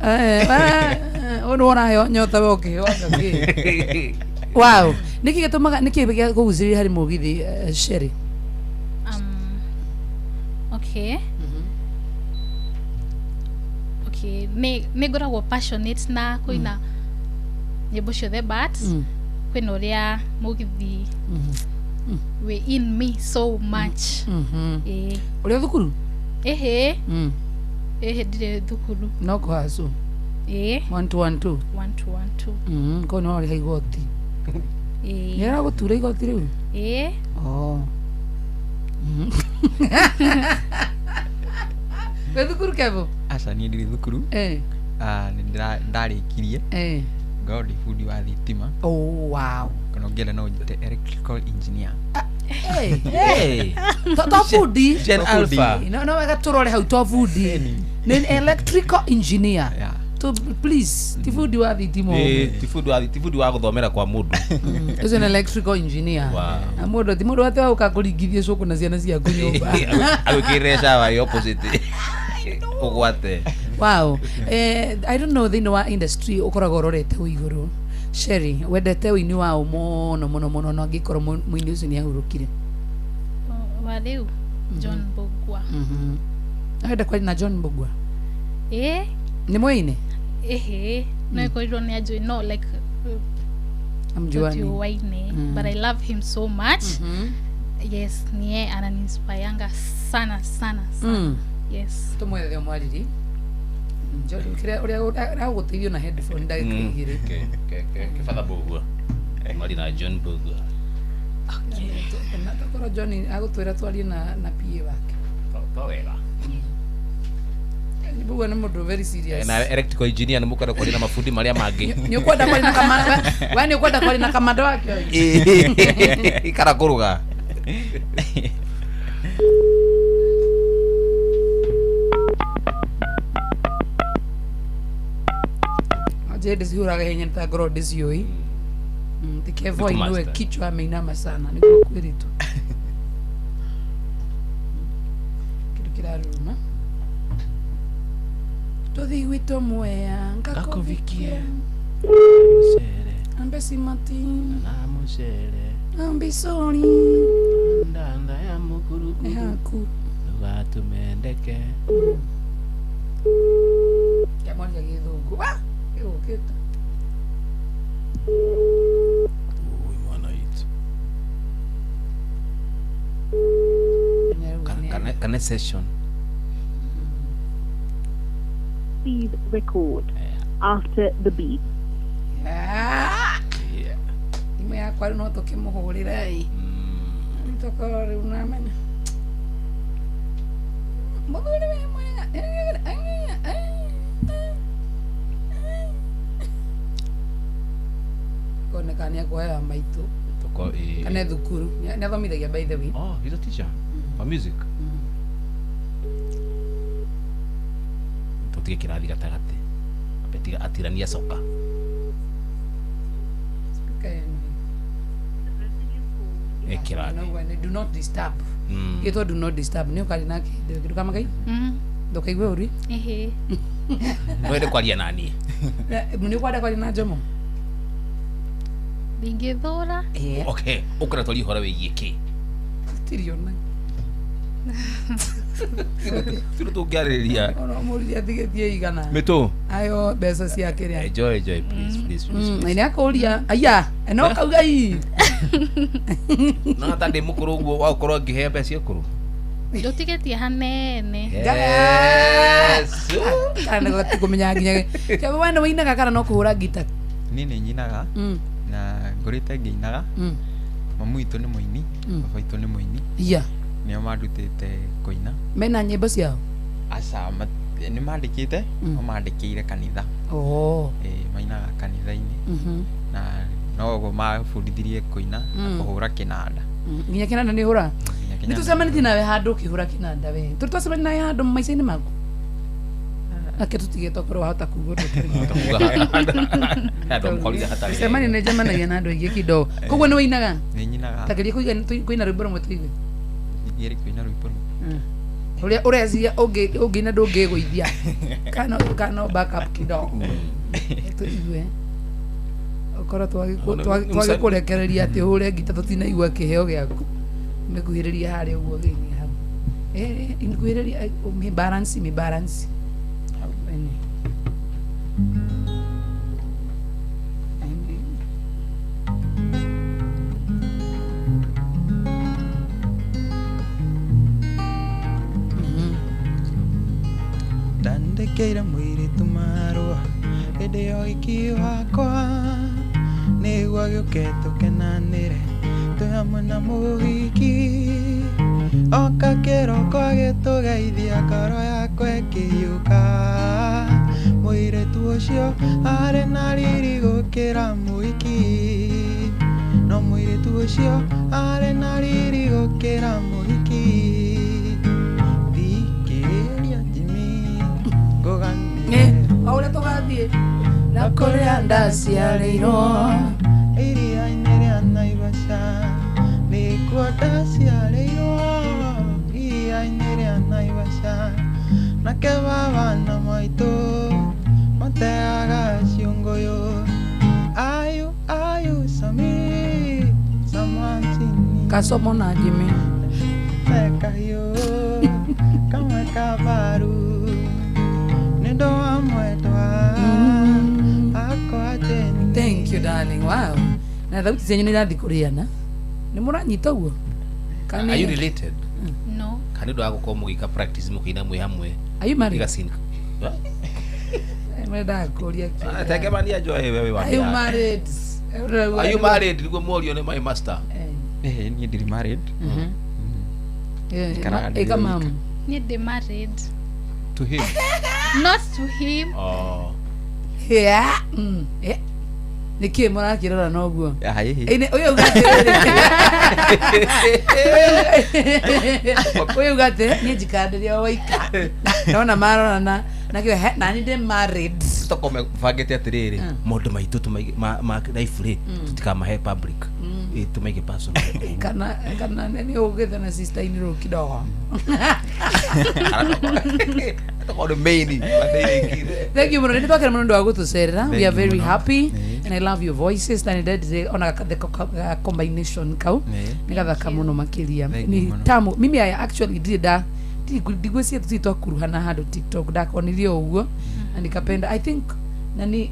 Ono ora nyota we ukiheo ngaki. Wow. Niki gitumaga niki gikuguciriria hari mugithi Sherry? Okay. Okay, ni ngoragwo passionate na kuina nyimbo ciothe but kwina uria mugithi we in me so much. Uria thukuru? Ehe. Ehe ndire thukuru. No kuhacu. 1 2 1 2. 1 2 1 2. Ko no ri igoti. Ni aragutura igoti riu? Oh. We thukuru Kevo? Aca ni ndiri thukuru. Ni ndarikirie. Ngorwo ndi bundi wa thitima. Oh wow. Kana ũngĩenda no njĩte electrical engineer. To bundi. Gen Alpha. No wega turore hau to bundi. Ni electrical engineer. To please, ti bundi wa thitima. Ti bundi wa guthomera kwa mundu. Ucio ni electrical engineer. Na mundu ti mundu ate uka kuringithie cuku na ciana ciaku nyumba. Agwikirire shower opposite. Ugwate. Wow. I don't know thĩinĩ wa industry ũkoragwo ũrorete wĩ igũrũ. Sherry, wendete ũini wa ũ mũno mũno mũno no angĩkorwo mũini ũcio nĩ ahurũkire. Wa rĩu John Mbugua. Wenda kwaria na John Mbugua? Nĩ mwĩine? Ehe, no ikorirwo nĩ anjũĩ no like amjuani. Waine, but I love him so much. Yes, niye ananiinspiranga sana sana sana. Yes. Tumwethe mwariri. Njori kire uria araguteithio na headphone ndagika igiri. Ke Father Mbugua. Mwari na John Mbugua. Okay. Natokoro John agutwira twarie na PA wake. To wega. Nyimbo nĩ mũndũ very serious. Na electrical engineer nĩ mũkwenda kwaria na mabundi marĩa mangĩ. Nĩ ũkwenda kwaria na kamanda. We nĩ ũkwenda kwaria na kamanda wake. Ikara kũruga. Aje ndicihũraga hinya ta ngorwo ndiciũĩ. Tikevo inue kichwa ameinama sana nĩguo kwĩrĩtwo. Kĩndũ kĩraruruma. Tũthiĩ gwitũ Mwea ngakũvikie. Mucere. Ambesi mati. Na mucere. Ambisori. Ndanda ya mũkurukuru. Haku. Ndũgatumendeke. Kĩamwaria gĩthũngũ. Wa! Gĩgũkĩte. Ui mwana witũ. Kana session. Please record after the beep. Yeah. Thimũ yakwa rĩu no tũkĩmũhũrĩre ĩ. Tokorwo rĩu namenya. Mũthuri wĩ mwega. Koneka nĩ akuoya maitũ. Kana thukuru. Nĩ athomithagia by the way. Oh, he's a teacher. For music. Tutige kĩrathi gatagatĩ. Ambe atirania coka. No, do not disturb. Gĩtwo do not disturb. Nĩ ũkari na kĩndũ kĩndũ kama kai? Ndũkaigue ũru. Ehe. Wende kwaria na niĩ. Nĩ ũkwenda kwaria na Jomo? Ndingĩthũra. Okay, ũkwenda twarie ũhoro wĩgiĩ kĩ? Tiri ona. Tiri tũngĩarĩrĩria. Ona mũririe atigĩtie igana. Mĩtũ. Ayo mbeca cia kĩrĩa. Enjoy, enjoy, please, please, please. Nĩ akũria. Aya, no kauga ii. No ta ndĩ mũkũrũ ũguo wa gũkorwo ngĩheo mbeca cia ũkũrũ. Ndũtigĩtie hanene. Yes. Kana gũtikũmenya nginya. Kĩambe we nĩ wĩinaga kana no kũhũra ngita? Niĩ nĩ nyinaga. Na ngũrĩte ngĩinaga. Mamu witũ nĩ mũini, baba witũ nĩ mũini. Yeah. Nĩo mandutĩte kũina. Mena nyĩmbo ciao? Aca, nĩ mandĩkĩte, no mandĩkĩire kanitha. Oh. Mainaga kanitha-inĩ. Na no ũguo mabundithirie kũina na kũhũra kĩnanda. Nginya kĩnanda nĩ ũhũraga? Nĩ tũcemanĩtie nawe handũ ũkĩhũra kĩnanda we. Tũrĩ twacemania nawe handũ maica-inĩ maku? Ake tũtige tokorwo wahota kuga ũndũ ũtarĩ. Cemania nĩ njemanagia na andũ aingĩ kidogo. Koguo nĩ wĩinaga? Nĩ nyinaga. Ta geria kũina rwĩmbo rũmwe tũigue. Ndigere kũina rwĩmbo rũmwe. Ũrĩa ũreciria ũngĩina ndũngĩgũithia. Kana back up kidogo. Tũigue. Ũkorwo twagĩkũrekereria atĩ ũhũre ngita tũtinaigua kĩheo gĩaku. Mĩkuhĩrĩria harĩa ũguo thĩinĩ hau. Nĩkuhĩrĩria balance mi balance. Ndandekeire mũirĩtu marũa hĩndĩ ya ũhiki wakwa nĩguo agĩũke tũkenanĩre twĩ hamwe na mũhiki oka kĩroko agĩtũgeithia ngoro yakwa ĩkĩhiũka mũirĩtu ũcio arĩ na riri gũkĩra mũhiki no mũirĩtu ũcio arĩ na riri gũkĩra mũhiki thikĩrĩria Jimmy ngũganĩre o ũrĩa tũgathiĩ na kũrĩa ndaciarĩirwo iria-inĩ rĩa Naivasha nĩkuo ndaciarĩirwo iria-inĩ rĩa Naivasha nake baba na maitũ mateaga ciũngũyũ ayu ayu sami samantini kasomo na Jimmy mekahiũ kamwe kabaru nĩndũ wa mwendwa akwa Jeni. Thank you darling. Wow. Na thauti cianyu nĩ irathiĩ kũrĩana. Nĩ mũranyita ũguo? Are you related? No. Kana nĩ ũndũ wa gũkorwo mũgĩka practice mũkĩina mwĩ hamwe? Are you married? Mendaga kũria kĩũria. Tekemania Joy wewe wa. Are you married? Are you married? Nĩguo mũrio nĩ my master. Niĩ ndirĩ married. Ĩka mamu. Niĩ ndĩ married. To him. Not to him. Oh. Yeah. Yeah. Nĩkĩ mũrakĩrora noguo? Ũyũ uga atĩrĩrĩ, ũyũ uga atĩ niĩ njikarĩria waika ndona marorana nakĩo nani ndĩ married. Tokome bangĩte atĩrĩrĩ, maũndũ maitũ tũmaige ma life rĩ, tũtikamahe public. Tũmaige personal. Kana kana nĩ ũgĩte na sister in law kidogo. Tokorwo nĩ main mathĩrĩkire. Thank you mũno, nĩ twakena mũno nĩ ũndũ wa gũtũcerera. We are very mũno. happy and I love your voices, na nĩ ndendire ona the combination kau nĩ gathaka mũno makĩria. Thank you Nĩ mũno. tamu mimi I actually ndirĩ nda ndigwĩciria tũtirĩ twakuruhana handũ TikTok, ndakonirie ũguo na nikapenda. I think nani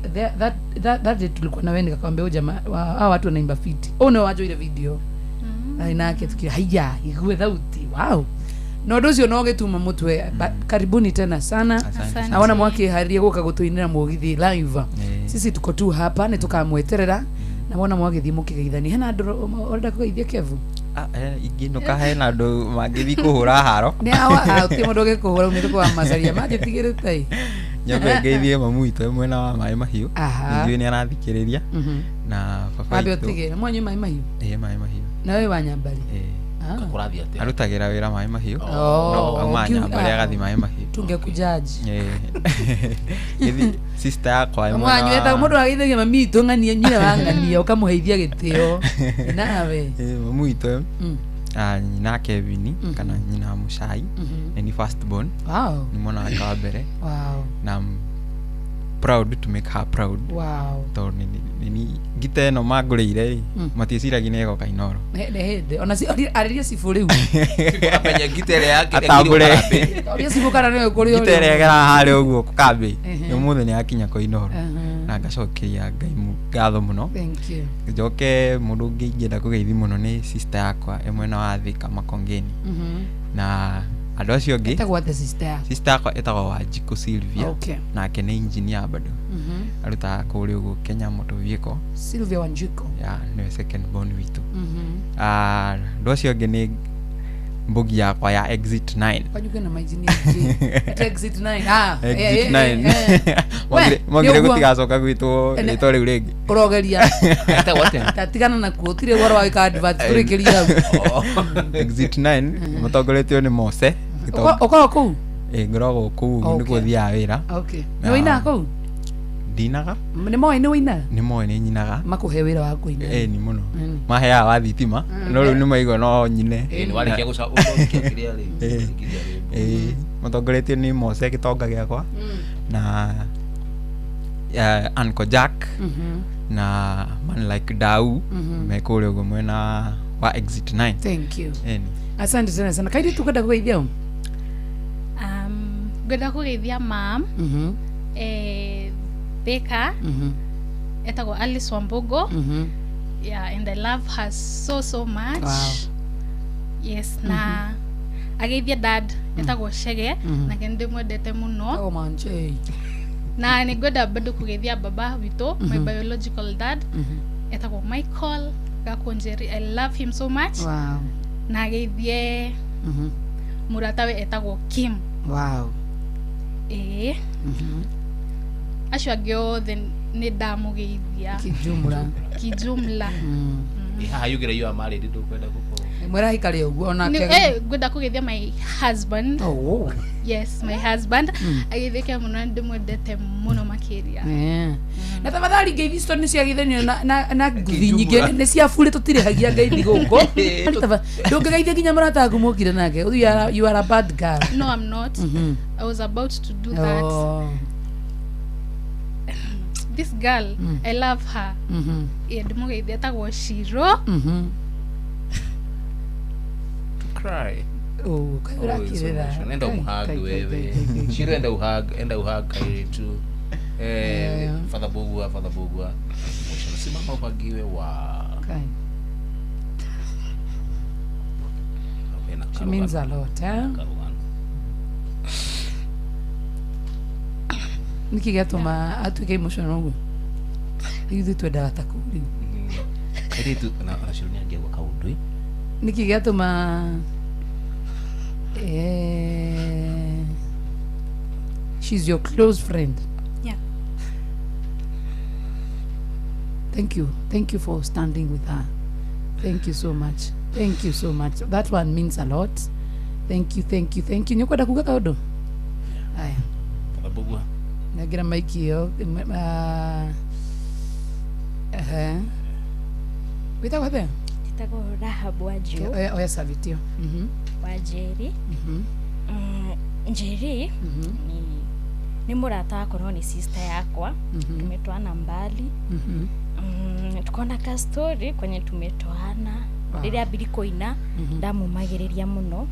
that day tulikuwa na wewe, nikakwambia huyu jamaa hawa watu wanaimba fiti. Oh no, wajoire video arĩ nake tukira haiya igue thauti wow na ũndũ ũcio no gĩtuma mũtwe. Karibuni tena sana. Asante. Naona mwakĩharĩria gũka gũtũinĩra mũgithi live. Sisi tuko tu hapa nĩ tũkamweterera na wona mwagĩthiĩ mũkĩgeithania. Hena andũ ũrenda kũgeithia Kevu? Ingĩinũka hena andũ mangĩthiĩ kũhũra haro. Nĩ awa ũtirĩ mũndũ ũgĩkũhũra umĩte kwa macaria manjĩtigĩrĩte ĩ. Nyambe ngeithie mamu witũ e mwena wa maĩ mahiũ. Nĩnjũĩ nĩ arathikĩrĩria. Na baba Wambe witũ. ũtige mwanyu maĩ mahiũ. Ĩĩ, maĩ mahiũ. Na wewe wa Nyambari? Ĩĩ. Kũrathiĩ atĩa? Arutagĩra wĩra maĩ mahiũ. Oh, No auma Nyambari agathiĩ maĩ mahiũ. Tungekujaji. Ĩĩ. Gĩthiĩ sister yakwa e mwena mwanyu etagwo mũndũ ageithagia mami witũ ng'ania nyina wa ng'ania ũkamũheithia gĩtĩo nawe. Ĩĩ, mamu witũ, nyina Kevin kana nyina wa Mũcai, nĩ ni first born. Nĩ mwana wake wa mbere. Na I'm proud to make her proud. Tondũ nĩ ngita ĩno mangũrĩire rĩ, matiĩciragia nĩ ĩgoka Inooro. Nĩ hĩndĩ ona arĩria cibũ rĩu. Amenya ngita ĩrĩa yake Atambũre. Ũria cibũ kana nĩwe kũrĩ Ngita ĩrĩa ĩgeraga harĩa ũguo kambĩ, ũmũthĩ nĩ yakinya kwa Inooro. Na ngacokeria Ngai ngatho mũno. Thank you. Njoke mũndũ ũngĩ ingĩenda kũgeithi mũno nĩ sister yakwa e mwena wa Thika Makongeni. Na andũ acio angĩ. Etagwo atĩa sister yaku? Sister yakwa ĩtagwo Wanjikũ Sylvia. Nake nĩ engineer bado. Arutaga kũrĩa ũguo Kenya Motor Vehicle. Sylvia Wanjikũ. Yeah, nĩwe second born witũ. Andũ acio angĩ nĩ mbogi yakwa ya Exit 9. Kwanyu kwĩna mainjinia aingĩ. At Exit 9. Ah, Exit 9. We, Mongire nĩ ũguo. gũtigacoka gwĩtwo rĩtwa rĩu rĩngĩ. Ũrogeria. Etagwo atĩa? Ta tigana nakuo ũtirĩ ũhoro wa gwĩka advert tũrĩkĩrie hau. Exit 9 mũtongoretio nĩ Mose. Ũkoragwo kũu? Ĩĩ, ngoragwo kũu nĩkuo thiaga wĩra. Okay. Nĩ ũinaga kũu? Ndinaga. Nĩ moĩ nĩ ũinaga? Nĩ moĩ nĩ nyinaga. Makũhe wĩra wa kũina? Ĩĩ, nĩ mũno. Maheaga wa thitima no rĩu nĩ maigua no nyine. Ĩĩ, nĩ warĩkia gũthondeka kĩrĩa rĩ. Ĩĩ. Ĩĩ, mũtongoretio nĩ Mose gĩtonga gĩakwa na Uncle Jack na man like Dau me kũrĩa ũguo mwena wa Exit 9. Thank you. Ĩni. Asante sana sana. Kairi tukwenda kũgeithia ũ? Ngwenda kũgeithia mam Thika, etagwo Alice Wambugu. Yeah, and I love her so so much. Yes, na ageithia dad etagwo Chege, nake nĩ ndĩmwendete mũno. Oh, manche. Na nĩ ngwenda bado kũgeithia baba witũ, my biological dad, etagwo Michael Gakunjeri. I love him so much. Na ageithie mũratawe etagwo Kim. Ĩĩ. Acio angĩ othe nĩ ndamũgeithia. Kijumla. Kijumla. Haha yugire you are married, ndũkwenda gũkorwo. Mwĩra aikare ũguo onake. Ngwenda kũgeithia my husband. Oh. Yes, my husband. Ageithĩke mũno, nĩ ndĩmwendete mũno makĩria. Na tafadhali ngeithi icio nĩ ciageithanio na nguthi nyingĩ nĩ cia burĩ, tũtirĩhagia ngeithi gũkũ. Ndũngĩgeithia nginya mũrata waku mũkire nake. You are a bad girl. No, I'm not. I was about to do that. This girl, I love her. Ĩĩ, ndĩmũgeithia, etagwo Shiro. Cry. Oh, kaĩ Oh, it's so ũrakĩrĩra. emotional. Enda Kai, uhug kai, kai, wewe. kai, kai, kai. Shiro, enda uhug, enda uhug kairitu. Father Bogua, Father Bogua. Emotional. Simama uhagiwe wa. Kai. Ena She means a lot, eh? karugano. Nĩkĩ gĩatũma atuĩke emotional ũguo? Ithuĩ twendaga ta kũu rĩu. Kairitu na Shiro nĩ angĩagwa kaũndũ. Nĩkĩ gĩatũma She's your close friend. Yeah. Thank you. Thank you for standing with her. Thank you so much. Thank you so much. That one means a lot. Thank you, thank you, thank you. Nĩũkwenda kuga kaũndũ? Aya. Father Bugwa. Nengera maiki ĩyo. Ehe. Wĩtagwo atĩa? Njĩtagwo Rahab Wanjiũ. Oya savitio. Wa Njeri. Njeri ni mũrata wakwa no nĩ sister yakwa. Tumetoana mbali. Tukona ka story kwenye tumetoana. Rĩrĩa ambiri kũina ndamumagĩrĩria mũno.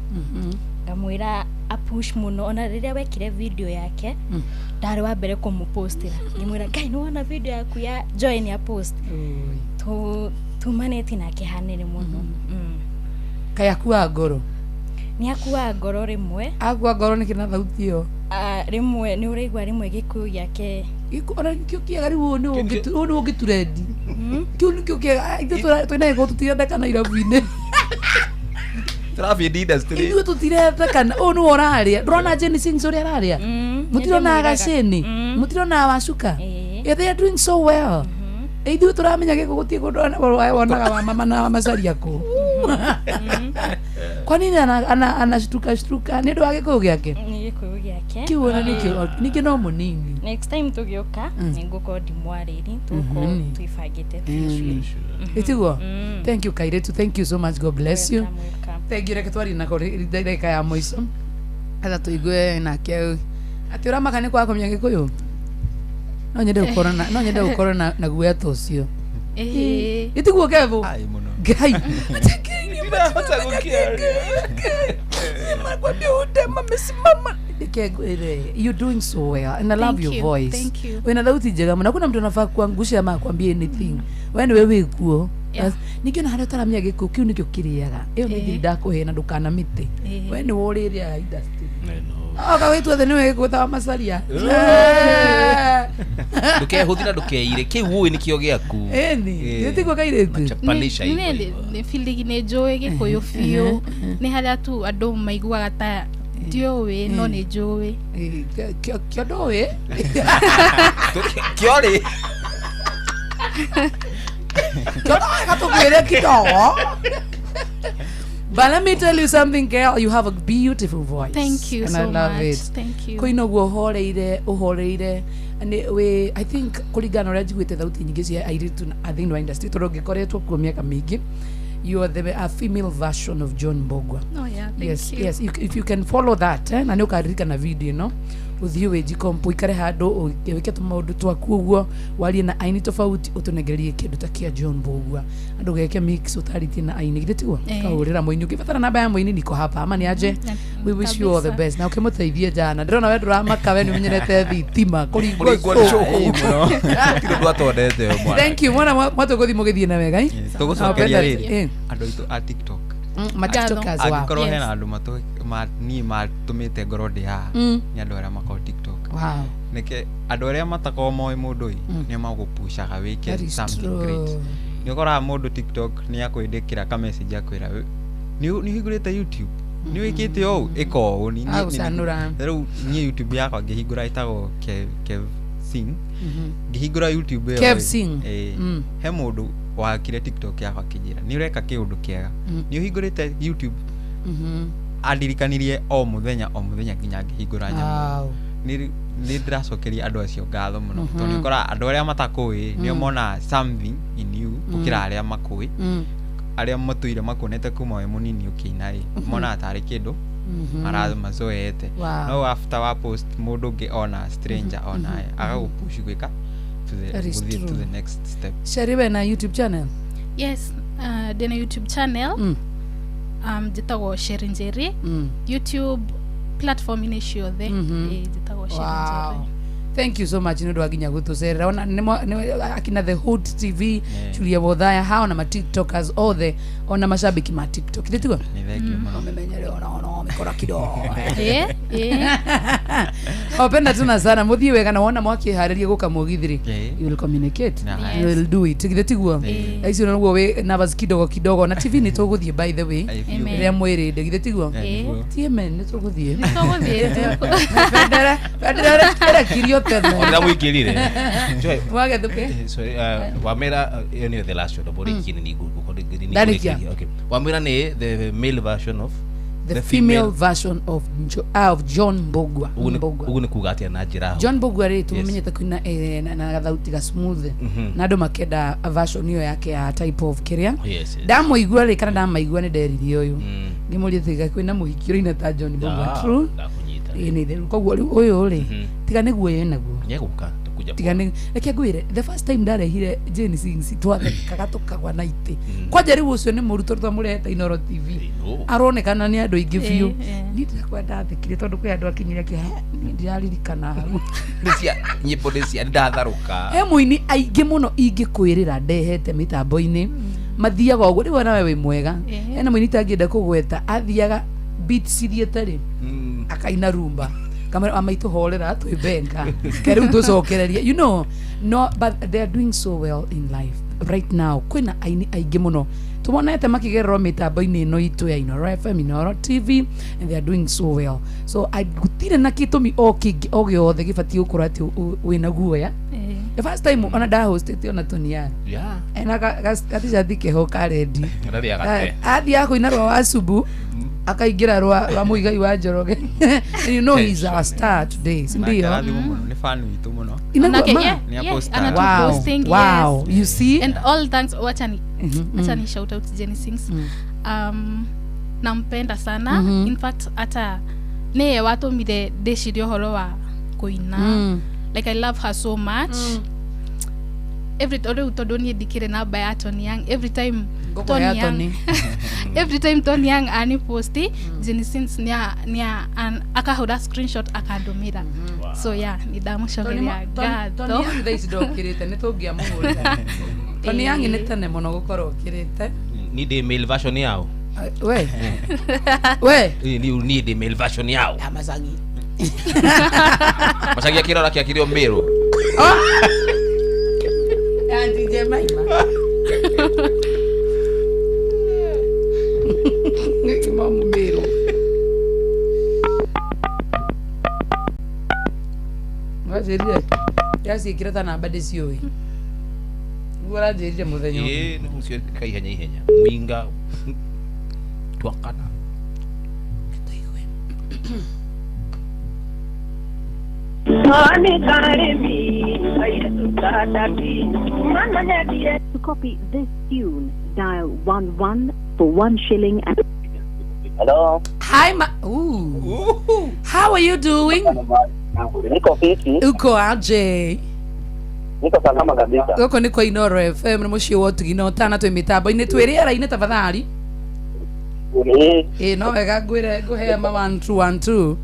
Ngamwĩra apush mũno ona rĩrĩa wekire video yake ndarĩ wa mbere kũmũpostĩra. Ngĩmwĩra Ngai nĩwona video yaku ya Joy nĩ apost. Tumanĩte nake hanene mũno. Kaĩ akua ngoro? Nĩ akua ngoro rĩmwe. Akua ngoro nĩkĩ na thauti ĩyo? Rĩmwe nĩ ũraigua rĩmwe gĩkũyũ gĩake. Ona nĩkĩo kĩega rĩu ũũ nĩ ũngĩturendi. Kĩu nĩkĩo kĩega ithuĩ twĩna gĩkũyũ tũtirendekana irabu-inĩ. Tũrabi industry. Ithuĩ tũtirendekana ũũ nĩwe ũrarĩa. Ndũrona Jenny Sings ũrĩa ararĩa? Mũtirona Gacĩni? Mũtirona Wacuka? Yeah, they are doing so well. Ithuĩ tũramenya gĩkũ gũtirĩ kũndũ wonaga wa mama na wa macaria kũ. Kwa nini anashtuka shtuka nĩ ũndũ wa gĩkũyũ gĩake? Nĩ gĩkũyũ gĩake. Kĩu ona nĩkĩo ningĩ no mũnini. Next time tũgĩũka nĩngũkorwo ndimwarĩri tũgũkorwo twĩbangĩte biũ. Ĩtiguo? Thank you Kairetu, thank you so much. God bless you. Thank you. Reke twarie nako ndagĩka ya mũico. Etha tũigue nake atĩ ũramaka nĩ kwaga kũmenya gĩkũyũ? No nyende gũkorwo na no nyende gũkorwo na guoya ta ũcio. Ĩtiguo Kevo? Ngai. You're doing so well and I love your voice. Thank you. Wena thauti njega mũno. Hakuna mtu anafaa kuangusha ama akwambie anything. We nĩwe wĩkuo. Ningĩ ona harĩa ũtaramenya gĩkũyũ kĩu nĩkĩo kĩrĩaga. Ĩyo nĩ thiri ndakũhe na ndũkanamĩte. We nĩwe ũrĩrĩaga industry. Oka wĩtue thĩ nĩwe gĩkũyũ ta wa macaria. Ndũkehũthĩra ndũkeire kĩu ũĩ nĩkĩo gĩaku. Ĩni gĩtiguo kairĩtu. Machapanisha hivyo. Nĩ feeling nĩ njũĩ gĩkũyũ biũ. Nĩ harĩa tu andũ maiguaga ta ndiũĩ no nĩ njũĩ. Kĩo ndũĩ? Kĩorĩ. Kĩo ndũĩ gatũkwĩre kidogo. But let me tell you something, girl. You have a beautiful voice. Thank you and so I love much. It. Thank you. Koino guo uhoreire and we I think kuringana uria njiguite thauti nyingi cia airitu I think wa industry tondu ngikoretwo kuo miaka mingi. You are the a female version of John Mbogwa. Oh yeah, thank yes, you. Yes, if you can follow that na nĩ ũkaririkana video ĩno ũthiĩ wĩnjikompo ikare handũ wĩke tũmaũndũ twaku ũguo warie na aini tofauti ũtũnengererie kĩndũ ta kĩa John Mbogwa andũ geke mix ũtarĩtie na aini githĩ tiguo kahũrĩra mũini ũkĩbatara namba ya mũini niko hapa ama nĩ aje. We wish you all the best na ũkĩmũteithie jana ndĩrona we ndũramaka we nĩ ũmenyerete thitima kũringwo thank you mwana mwatũgũthiĩ mũgĩthiĩ na wega. Tũgũcokeria rĩrĩ andũ aitũ a TikTok ma-tiktokers wao angĩkorwo hena andũ niĩ matũmĩte ngorwo ndĩ haha nĩ andũ arĩa makoragwo TikTok. Nĩke andũ arĩa matakoragwo moĩ mũndũ ĩ nĩo magũpushaga wĩke something great. Nĩ ũkoraga mũndũ TikTok nĩ akwĩndĩkĩra ka message akwĩra nĩ ũhingũrĩte YouTube nĩ wĩkĩte ũũ ĩka ũũ. Rĩu niĩ YouTube yakwa ngĩhingũra ĩtagwo Kev Singh. Ngĩhingũra YouTube ĩyo Kev Singh he mũndũ wakire TikTok yakwa akĩnjĩra nĩ ũreka kĩũndũ kĩega nĩ ũhingũrĩte YouTube. Andirikanirie o mũthenya nginya ngĩhingũra nyamũ. Nĩ ndĩracokeria andũ acio ngatho mũno tondũ nĩ ũkoraga andũ arĩa matakũĩ nĩo monaga something in you gũkĩra arĩa makũĩ. Arĩa matũire makuonete kuma wĩ mũnini ũkĩina rĩ monaga tarĩ kĩndũ mazoete. No after wa post mũndũ ũngĩ ona stranger ona agagũpush gwĩka to the next step. Sheri we na YouTube channel? Yes, ndĩna YouTube channel. Njĩtagwo Sheri Njeri. YouTube platform inĩ ciothe njĩtagwo Sheri Njeri. Thank you so much nä å ndå wa nginya gå tå cerera ona akina The Hood TV, Julia Wothaya hao na ma TikTokers othe, ona mashabiki ma TikTok nä tiguo. Nĩ thank you mũno. Memenyere ona ona mikora kidogo. Eh, eh. Wapenda tena sana, muthie wega na wona mwakiharĩria gũka mũgithiri, you will communicate. Yes. You will do it, githĩ tiguo? Icio noguo wĩ nervous kidogo kidogo na TV nĩ tũgũthiĩ, by the way, Amen. rĩrĩa mwĩrĩnde, githĩ tiguo? Eh, nĩguo. Ti amen, nĩ tũgũthiĩ. Nĩ tũgũthiĩ tu. Bendera bendera ĩrekirio tene. Ndĩramũingĩrire. Joy. Wagethuke. Sorry, wamera ĩyo nĩyo the last one ndũrĩkie nĩ Ndarĩkia. Okay, wamera nĩ the male version of The female version of of John Mbugua. Ũguo Mbugua. ũguo nĩ kuga atĩa na njĩra John Mbugua rĩ, tũmũmenyete kwina na gathauti ga smooth na andũ makenda version ĩyo yake ya type of kĩrĩa. Ndamũigua rĩ, kana ndamaigua, nĩ nderirie ũyũ ngĩmũria tiga kwĩna mũhiki ũraina ta John Mbugua. Ah, True. Ndakũnyita. Ĩĩ nĩ itheru. Koguo rĩu ũyũ rĩ, tiga nĩguo ĩ naguo. Nĩegũka tũkuja. Tiga nĩ reke ngwĩre, the first time ndarehire Jane Sings twathekaga tũkagwa na itĩ kwanja. Rĩu ũcio nĩ mũrutwo twamũrehete Inoro TV, aronekana nĩ andũ aingĩ biũ. Niĩ ndirakwenda ndathekire tondũ kwĩ andũ akinyire kĩ niĩ ndiraririkana hau. Nĩ cia nyĩmbo, nĩ cia ndatharũka. He mũini aingĩ mũno ingĩkwĩrĩra ndehete mĩtambo-inĩ mathiaga ũguo. Rĩu nawe wĩ mwega. Hena mũini itangĩenda kũgweta, athiaga beats ithiĩte rĩ, akaina rumba kamera amaitũ horera twĩ benga ke rĩu tũcokererie, you know. No, but they are doing so well in life right now. Kwĩna aini aingĩ mũno tumonete makigererwo mĩtambo-inĩ ĩno itũ ya Inoro FM, Inoro TV, and they are doing so well. So gũtirĩ na gĩtũmi o kĩngĩ o gĩothe gĩbatiĩ gũkorwo atĩ wĩna guoya. The first time ona ndahostĩte ona Tony Young ena gatishati keho ka rendi. Rarĩa gate. Athiaga kũina rwa Wasubu, akaingĩra rwa Mũigai wa Njoroge, and you know he's our star today, si ndio? Karathimwo mũno, nĩ fan witũ mũno. Inakuwa- Manake, ma- yeah, Ni yeah, aposta. anatuposting, Wow. yes. You see? And all thanks, wacha ni wacha ni shout out Jenny Sings. Nampenda sana. In fact, hata nĩye watũmire ndĩcirie ũhoro wa kũina. Like, I love her so much. Every rĩu tondũ niĩ ndikĩrĩ namba ya Tony Young, every time Ngũkũ Tony ya Young Tony. every time Tony Young aniposti, Jenny Sins nĩa akahũra screenshot akandũmĩra. So yeah, nĩ ndamũcokeria Tony ngatho. Young thaa ici ndokĩrĩte, nĩ tũngĩamũhũrĩra. Tony Young nĩ tene mũno gũkorwo ũkĩrĩte. Ni ndĩ male version yao. We we. Niĩ ndĩ male version yao. Ya Macagi. Macagi akĩrora kĩakĩrĩo mĩrũ. Ya DJ Maima. Imamu Meru. Wajĩrire yaciĩkĩra ta namba ndĩciũĩ, nĩguo ũranjĩrire mũthenya ũngĩ. Ĩĩ, nĩ ũcio ka ihenya ihenya mwinga twakana. To copy this tune, dial 11 for 1 shilling and Hello. Hi ma. Ooh. How are you doing? Niko fiti. Uko aje? Niko salama kabisa. Gũkũ nĩ kwa Inoro FM, nĩ mũciĩ wa ũtugi na ũtana, twĩ mĩtambo-inĩ, twĩ rĩera-inĩ tafadhali. Ĩĩ. Ĩ no wega ngwĩre ngũhe ma 1 2 1 2.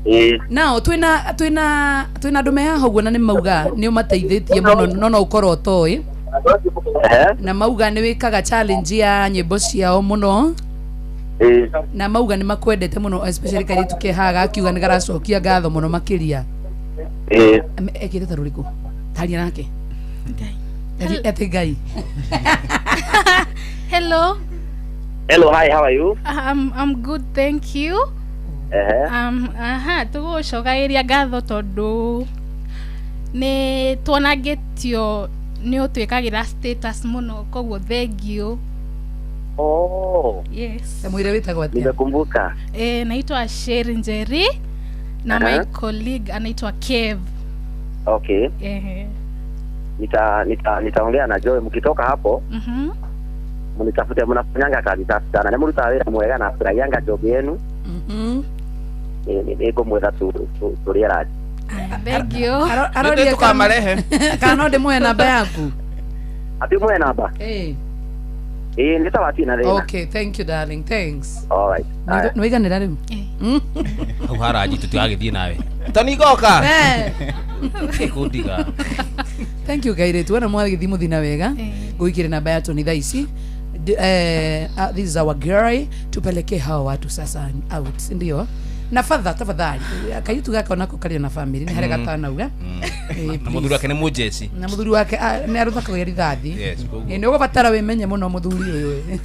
Ĩĩ. Nao twĩna andũ me haha ũguo na nĩ mauga nĩ ũmateithĩtie mũno, no no ũkorwo ũtoĩ. Na mauga nĩ wĩkaga challenge ya nyĩmbo ciao mũno. Ĩĩ. Na mauga nĩ makwendete mũno, especially kairĩtu ke haha gakiuga nĩ garacokia ngatho mũno makĩria. Ĩĩ. Ekĩte ta rũrĩkũ? Taria nake. Ati Ngai. Hello. Hello, hi, how are you? I'm good, thank you. Ehe. Aha, tũgũcokagĩria ngatho tondũ nĩ tuonangĩtio nĩ ũtwĩkagĩra status mũno, koguo thank you. Oh. Yes. Mwĩre wĩtagwo atĩa? Nimekumbuka. Naitwa Sherry Njeri na Aha. my colleague anaitwa Kev. Okay. Ehe. Nitaongea na Joy mkitoka hapo. Mnitafute, mnafanyanga kazi safi sana. Na mruta wĩra mwega na furahianga job yenu. Nĩ ngũmwetha tũrĩe lunch. Thank you. Aroria tukamarehe. Kana no ndĩmũhe namba yaku? Ati mwe namba? Ĩĩ. Ĩĩ nĩ sawa tina thĩna. Okay, thank you darling, thanks. All right. Nĩ waiganĩra rĩu? Hau haraji tũtigagĩthiĩ nawe. Toni goka. Kũndiga. Thank you kairĩtu, wona mwagĩthiĩ mũthi na wega. Ngũikĩre namba ya Tony thaa ici. This is our girl, tupeleke hawa watu sasa out, si ndio? Na father tafadhali, kaitu gaka onako karĩ na family nĩ harĩa gatanauga. Na mũthuri wake nĩ mũjeci. Na mũthuri wake nĩ arũthakagia rithathi. Yes, koguo. Nĩ ũgũbatara wĩmenye mũno mũthuri ũyũ.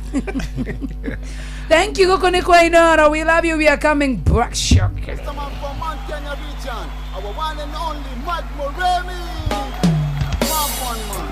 Thank you gũkũ nĩ kwa Inoro. We love you. We are coming back shortly. Rastaman from Mount Kenya region, our one and only Mike Moremi. Come on, man.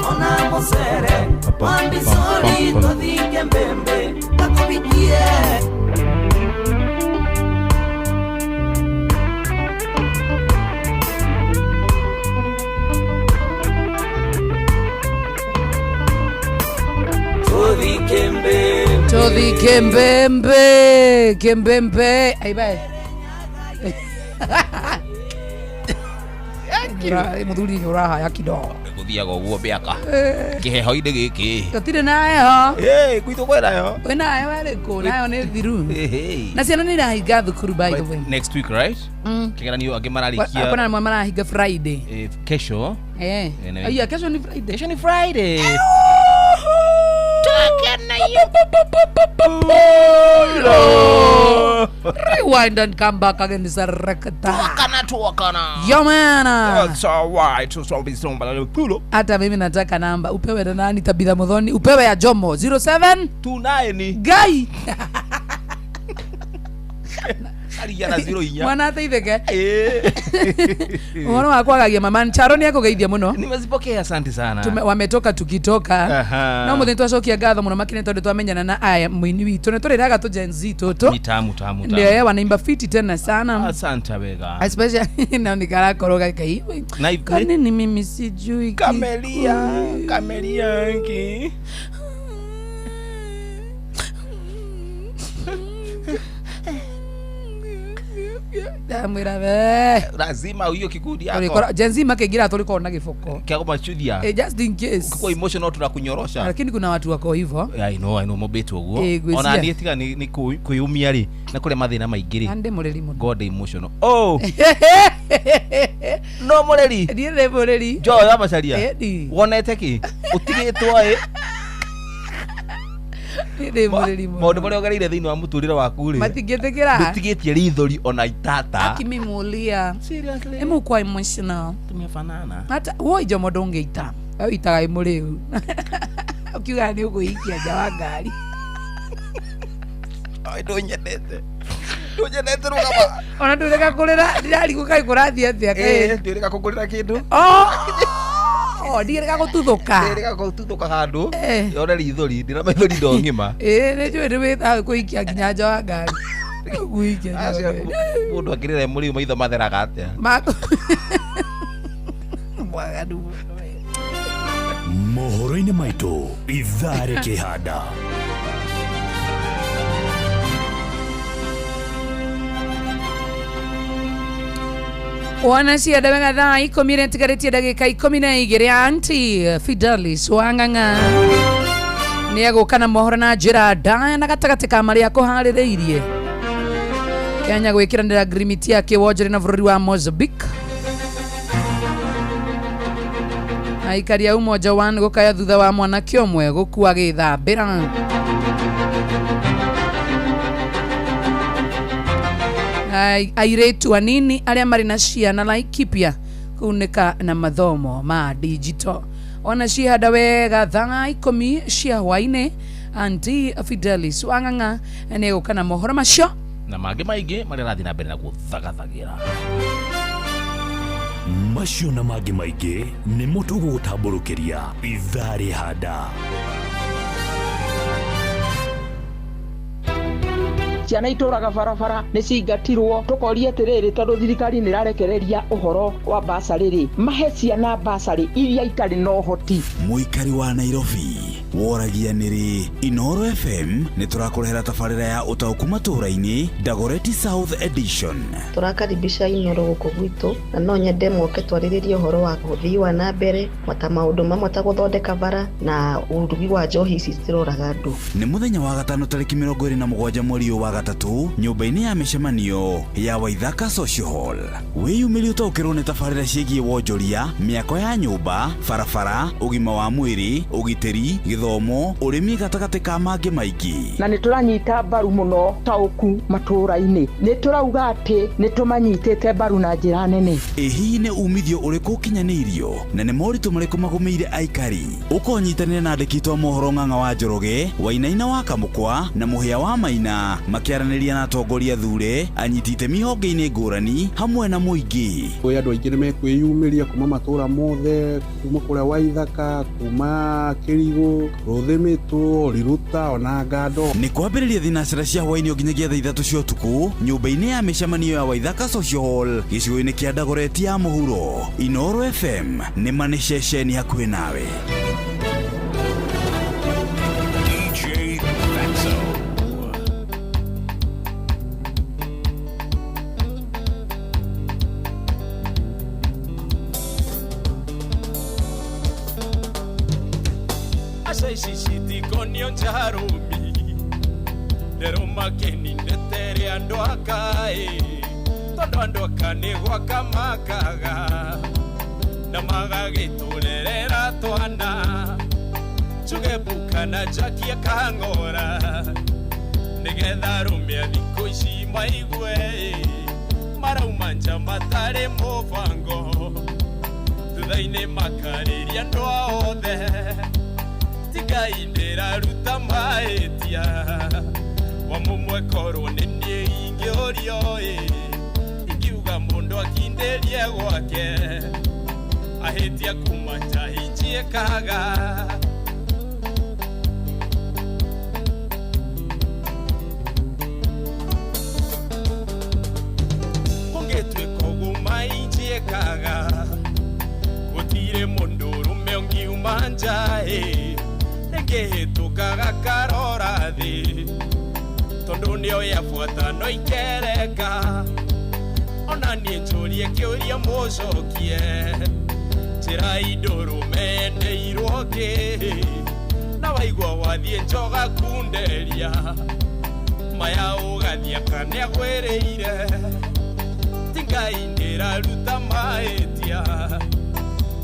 Ona mucere wambicori tuthike mbembe ngakubikie. Tuthi kembembe kembembe aibae. Muthuri nĩ ũrahaya kidogo. Gũthiaga ũguo mĩaka kĩheho-inĩ gĩkĩ tũtirĩ na heho. Gwitũ kwĩnayo. Kwĩna heho ĩrĩkũ? Nayo nĩ thiru. Na ciana nĩ irahinga thukuru by the way. Next week, right? Kĩgeranio angĩ mararĩkia. Kuna amwe marahinga Friday. Kesho. Aya, kesho ni Friday. Kesho ni Friday. Rewind and come back again is a record. Tuakana. Yo man. That's all right. Hata mimi nataka namba. Upewe na nani? Tabitha Muthoni. Upewe ya Jomo 07 29 Guy. Ariana 04. Mwana ateitheke. Mwana wakwa agagia mama Charo ni akugeithia muno. Nimezipokea, asante sana. Wametoka tukitoka. No muthenya twacokia ngatho muno makine tondu twamenyana na aya muini witu ne turiraga tu Gen Z tutu. Ni tamu tamu tamu. Ndio wanaimba fiti tena sana. Asante wega. Especially na nikarakoroga kai. Kwani ni mimi sijui. Kamelia, kamelia nki. Ndamwira we lazima hiyo kikundi yako Gen Z makiingira tuliko na giboko kia kumachudia just in case ukikuwa emotional tunakunyorosha, lakini kuna watu wako hivyo. I know mobeto uguo ona ni tiga ni kuyumia ri na kule mathina maingi ri ande mureri muno god emotional oh no mureri ndiye mureri jo ya macaria wonete ki utigitwo i maundu maria ugereire thiini wa muturire waku ri matingĩtĩkĩra ndũtigĩtie rithori ona itata akimimulia emukwa emotional tumefanana hata woi Jomo ndũngĩita we wĩitaga ĩ mũrĩu ũkiuga nĩ ũkwĩikia nja wa ngari. Ndũnyendete ndũnyendete rũgama ona ndũrĩka kũrĩra ndirarigwo kaĩ kũrathiĩ atĩa ndĩrĩka kũngũrĩra kĩndũ ndirĩka gũtuthũka ndirĩka gũtuthũka handũ yone rithori ndĩna maithori ndong'ima nĩ njũĩ nĩ wĩtaga kũikia nginya nja wa ngari gũikia mũndũ akĩrĩra mũrĩu maitho matheraga atĩa mwaganu. Mohoro-inĩ maitũ ithaa rĩkĩhanda. Wana cianda wega thaa ikũmi rĩtigarĩtie ndagĩka 12 anti Fidelis Wang'ang'a nĩ egũka na mohoro na njĩra ndaya na gatagatĩ ka marĩa akũharĩrĩirie. Kenya gwĩkĩranĩra ngirimiti ya kĩwonjore na bũrũri wa Mozambique. Aikari a Umoja One gũkaya thutha wa mwanake ũmwe gũkua gĩthambĩra. Airĩtu anini arĩa marĩ na ciana Laikipia kunĩka na mathomo ma digital. Ona cihanda wega thaa 10 cia hwainĩ anti Fidelis Wang'ang'a nĩ egũka na mohoro macio na mangĩ maingĩ marĩa arathiĩ na mbere na gũthagathagĩra. Macio na mangĩ maingĩ nĩmo tũgũgũtambũrũkĩria ithaa rĩhanda. Ciana itũraga barabara nĩ cingatirwo tũkoria atĩrĩrĩ tondũ thirikari nĩ ĩrarekereria ũhoro wa basarĩ rĩ mahe ciana basarĩ iria itarĩ na ũhoti. Mũikari wa Nairobi woragia nĩrĩ Inooro FM nĩ tũrakũrehera tabarĩra ya ũtaũku matũũra-inĩ Dagoretti South Edition. Tũrakaribisha Inooro gũkũ gwitũ na no nyende moke twarĩrĩrie ũhoro wa ũthii wa na mbere mata maũndũ mamwe ta gũthondeka bara na ũrugi wa njohi ici ciroraga andũ. Nĩ mũthenya wa gatano tarĩki 27 mweri wa gatatũ nyũmba-inĩ ya mĩcemanio ya Waithaka Social Hall. Wĩyumĩrie ũtaũkĩrwo nĩ tabarĩra ciĩgiĩ wonjoria, mĩako ya nyũmba, barabara, ũgima wa mwĩrĩ, ũgitĩri, gĩthomo Gĩthomo, ũrĩmi gatagatĩ ka mangĩ maingĩ. Na nĩ tũranyita mbaru mũno taũku matũũra-inĩ, nĩ tũrauga atĩ nĩ tũmanyitĩte mbaru na njĩra nene. Ĩ hihi nĩ umithio ũrĩkũ ũkinyanĩirio na nĩ moritũ marĩkũ magũmĩire aikari? Ũkonyitanĩre na andĩki a mohoro Ng'ang'a wa Njoroge, Wainaina wa Kamũkwa na Mũhĩa wa Maina makĩaranĩria na atongoria thure, anyiti itemi honge-inĩ ngũrani hamwe na mũingĩ. Kwĩ andũ aingĩ nĩ mekwĩyumĩria kuma matũũra mothe, kuma kũrĩa Waithaka, kuma Kĩrigũ, Rũthĩmĩtũ, Riruta ona Ngando. Nĩ kwambĩrĩria thinacara cia hwaĩ-inĩ o nginyagia thaa 3 cia ũtukũ nyũmba-inĩ ya mĩcemanio ya Waithaka Social Hall gĩcigo-inĩ kĩa Dagoretti ya mũhuro. Inooro FM nĩ ma nĩ ceceni hakuhĩ nawe. DJ Fatso. Aca ici citikonio njarũmi rero makenindetere andũ akaĩ tondũ andũ aka nĩ gwaka makaga na magagĩtũrerera twana njuge mbuka na njakie kang'ora nĩgetha arũme a thikũ ici maigue marauma nja matarĩ mũbango thutha-inĩ makarĩria andũ othe tigai ndĩraruta mahĩtia wa mũmwe korwo nĩ niĩ ingĩũrio ĩ ingiuga mũndũ akindĩrie gwake ahĩtia kuma nja injiĩkaga. Kũngĩtuĩka ũguo mainjiĩkaga gũtirĩ mũndũ ũrũme ũngiuma nja ĩ nĩngĩhĩtũkaga karora thĩ tondũ nĩo yabuata no ikereka ona niĩ njũrie kĩũria mũcokie njĩra indũrũme yendeirwo kĩ na waigua wathiĩ njoga kunderia maya ũgathiĩ kana agwĩrĩire ti Ngai ndĩraruta mahĩtia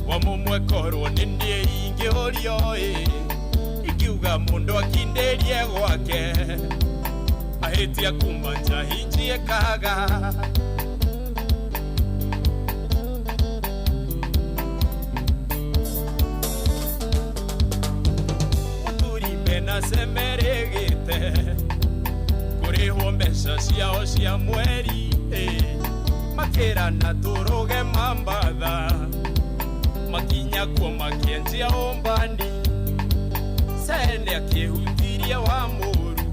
wa mũmwe korwo nĩ niĩ ingĩũrio ĩ ingiuga mũndũ akindĩrie gwake ahĩtia kuma nja injiĩkaga. Mũthuri mena cemeregĩte kũrĩhwo mbeca ciao cia mweri makĩrana tũrũge mambatha makinya kuo makĩenjia ũmbani cene akĩhutirie wa mũru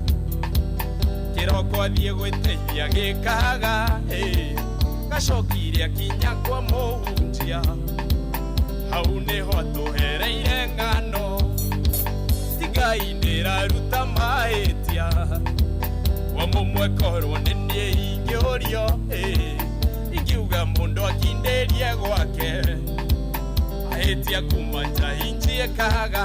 kĩroko athiĩ gwĩteithia gĩkaga gacokire akinya kwa mũhunjia hau nĩho atũhereire ng'ano ti Ngai ndĩraruta mahĩtia wa mũmwe korwo nĩ niĩ ingĩũrio ingiuga mũndũ akindĩrie gwake ahĩtia kuma nja injiĩkaga.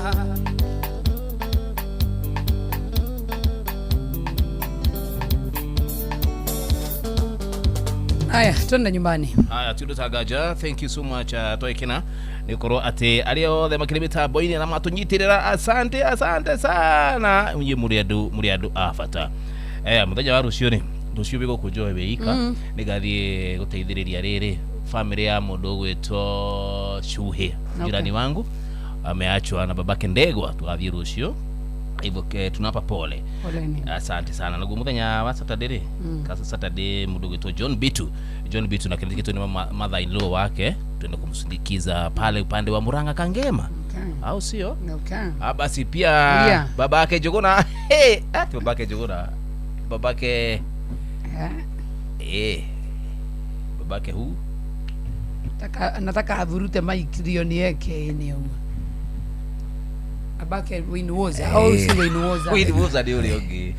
Aya, twende nyumbani. Aya, tutagaja. Thank you so much Toikina. Nikorwo ati aria othe makiri mitambo-inĩ na matunyitirira, asante asante sana. Inyuĩ mũrĩ andũ a bata. Mũthenya wa rũciũ rĩ, rũciũ wĩ gũkũ Njoe wĩ ika nĩngathiĩ gũteithĩrĩria rĩrĩ family ya mũndũ ũgwĩtwo Shuhe, jirani wangu ameachwa na babake Ndegwa, tugathiĩ rũciũ hivyo tunapa pole. Poleni. Asante sana. Naguo muthenya wa Saturday ri kasa Saturday mundu gwitwo John Bitu. John Bitu na kile kitu ni mother in law wake, tuende kumsindikiza pale upande wa Murang'a Kangema. Au sio? Okay. Ah, basi pia babake Jogona. Hey, ati babake Jogona. Babake babake hu nataka avurute mic ndio niweke ni huo. Abake Wayne Woza. Oh, si Wayne Woza. Wayne Woza ndio ule ongi.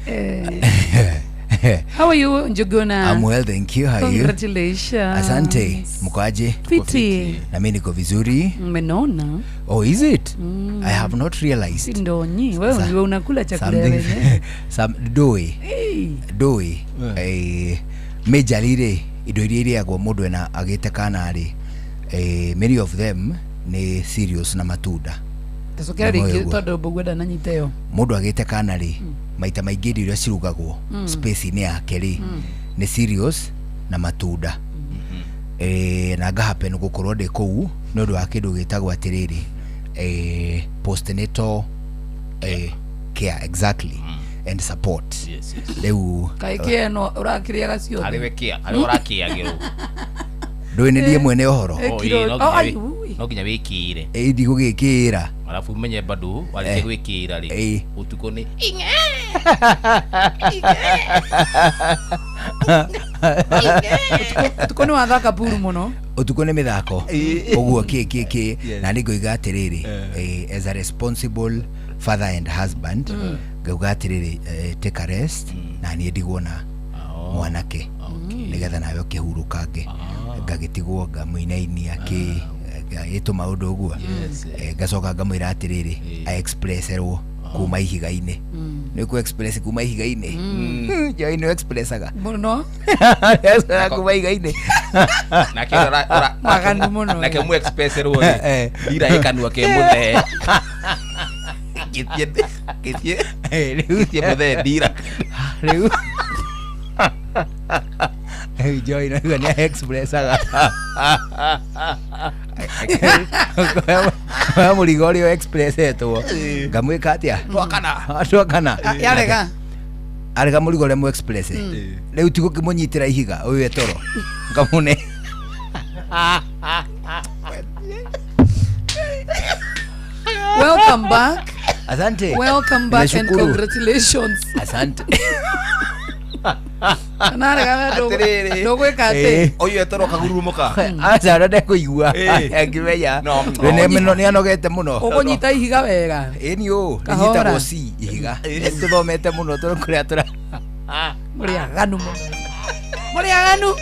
How are you, Njuguna? I'm well, thank you. How are you? Congratulations. Asante. Mko aje? Fiti. Na mimi niko vizuri. Umenona? Oh, is it? I have not realized. Ndonyi, wewe ndio unakula chakula wenyewe. Some doi. Doi. Majorly rĩ, indo iria irĩagwo mũndũ ena agĩte kana rĩ, many of them ni cereals na matunda. Tacokera Nĩmo rĩngĩ ũguo. tondũ mbũguo ndananyita ĩyo. Mũndũ agĩte kana rĩ, maita maingĩ irio iria cirugagwo space-inĩ yake rĩ, nĩ cereals na matunda. Na ngahappen gũkorwo ndĩ kũu nĩ ũndũ wa kĩndũ gĩtagwo atĩrĩrĩ, postnatal care, exactly, and support. Yes, yes. Rĩu Kaĩ kĩa ĩno ũrakĩrĩaga ciothe? Arĩ we kĩa, arĩ ũrakĩagĩrwo. Ndũĩ nĩ niĩ mwene ũhoro. Oh, ĩĩ, no nginya no nginya wĩkĩĩre. Ĩ, ndigũgĩkĩĩra. Arabu umenye bado warĩkia gwĩkĩĩra rĩ, ũtukũ nĩ Ũtukũ nĩ wathaka puru mũno. Ũtukũ nĩ mĩthako ũguo kĩ kĩ kĩ. Na nĩ ngoiga atĩrĩrĩ, as a responsible father and husband, ngauga atĩrĩrĩ, take a rest na niĩ ndigwo na mwanake nĩgetha nawe ũkĩhurũkange, ngagĩtigwo ngamũinainia kĩ ĩtũ maũndũ ũguo. Ngacoka ngamwĩra atĩrĩrĩ, a expresserwo kuma ihiga-inĩ. Nĩ kũ express kuma ihiga-inĩ, njoi nĩ expressaga mũno kuma ihiga-inĩ. Nake Maganu mũno. Nake mu express rwo rĩ, ndira ĩ kanua ke mũthee. Gĩtie gĩtie gĩtie mũthee ndira. Rĩu rĩu njoi naigua nĩ expressaga oya mũrigo ũrĩa expressetwo, ngamwĩka atĩa? Twakana. Twakana. Yarega. Arega mũrigo ũrĩa mũ express. Rĩu ti gũkĩmũnyitĩra ihiga ũyũ etoro ngamũne. Welcome back. Asante. Welcome back and Nimeshukuru. congratulations. Asante. Narega Atĩrĩrĩ. ndũgwĩka atĩ. Ũyũ etoro kagurumũka. Aca ũrĩa ndekũigua angĩmenya nĩ anogete mũno. Ũkũnyita ihiga wega. Ĩni ũ Kahora. nĩnyitagwo c ihiga tũthomete mũno tũrĩ kũrĩa tũra Mũrĩ aganu mũno. Mũrĩ aganu.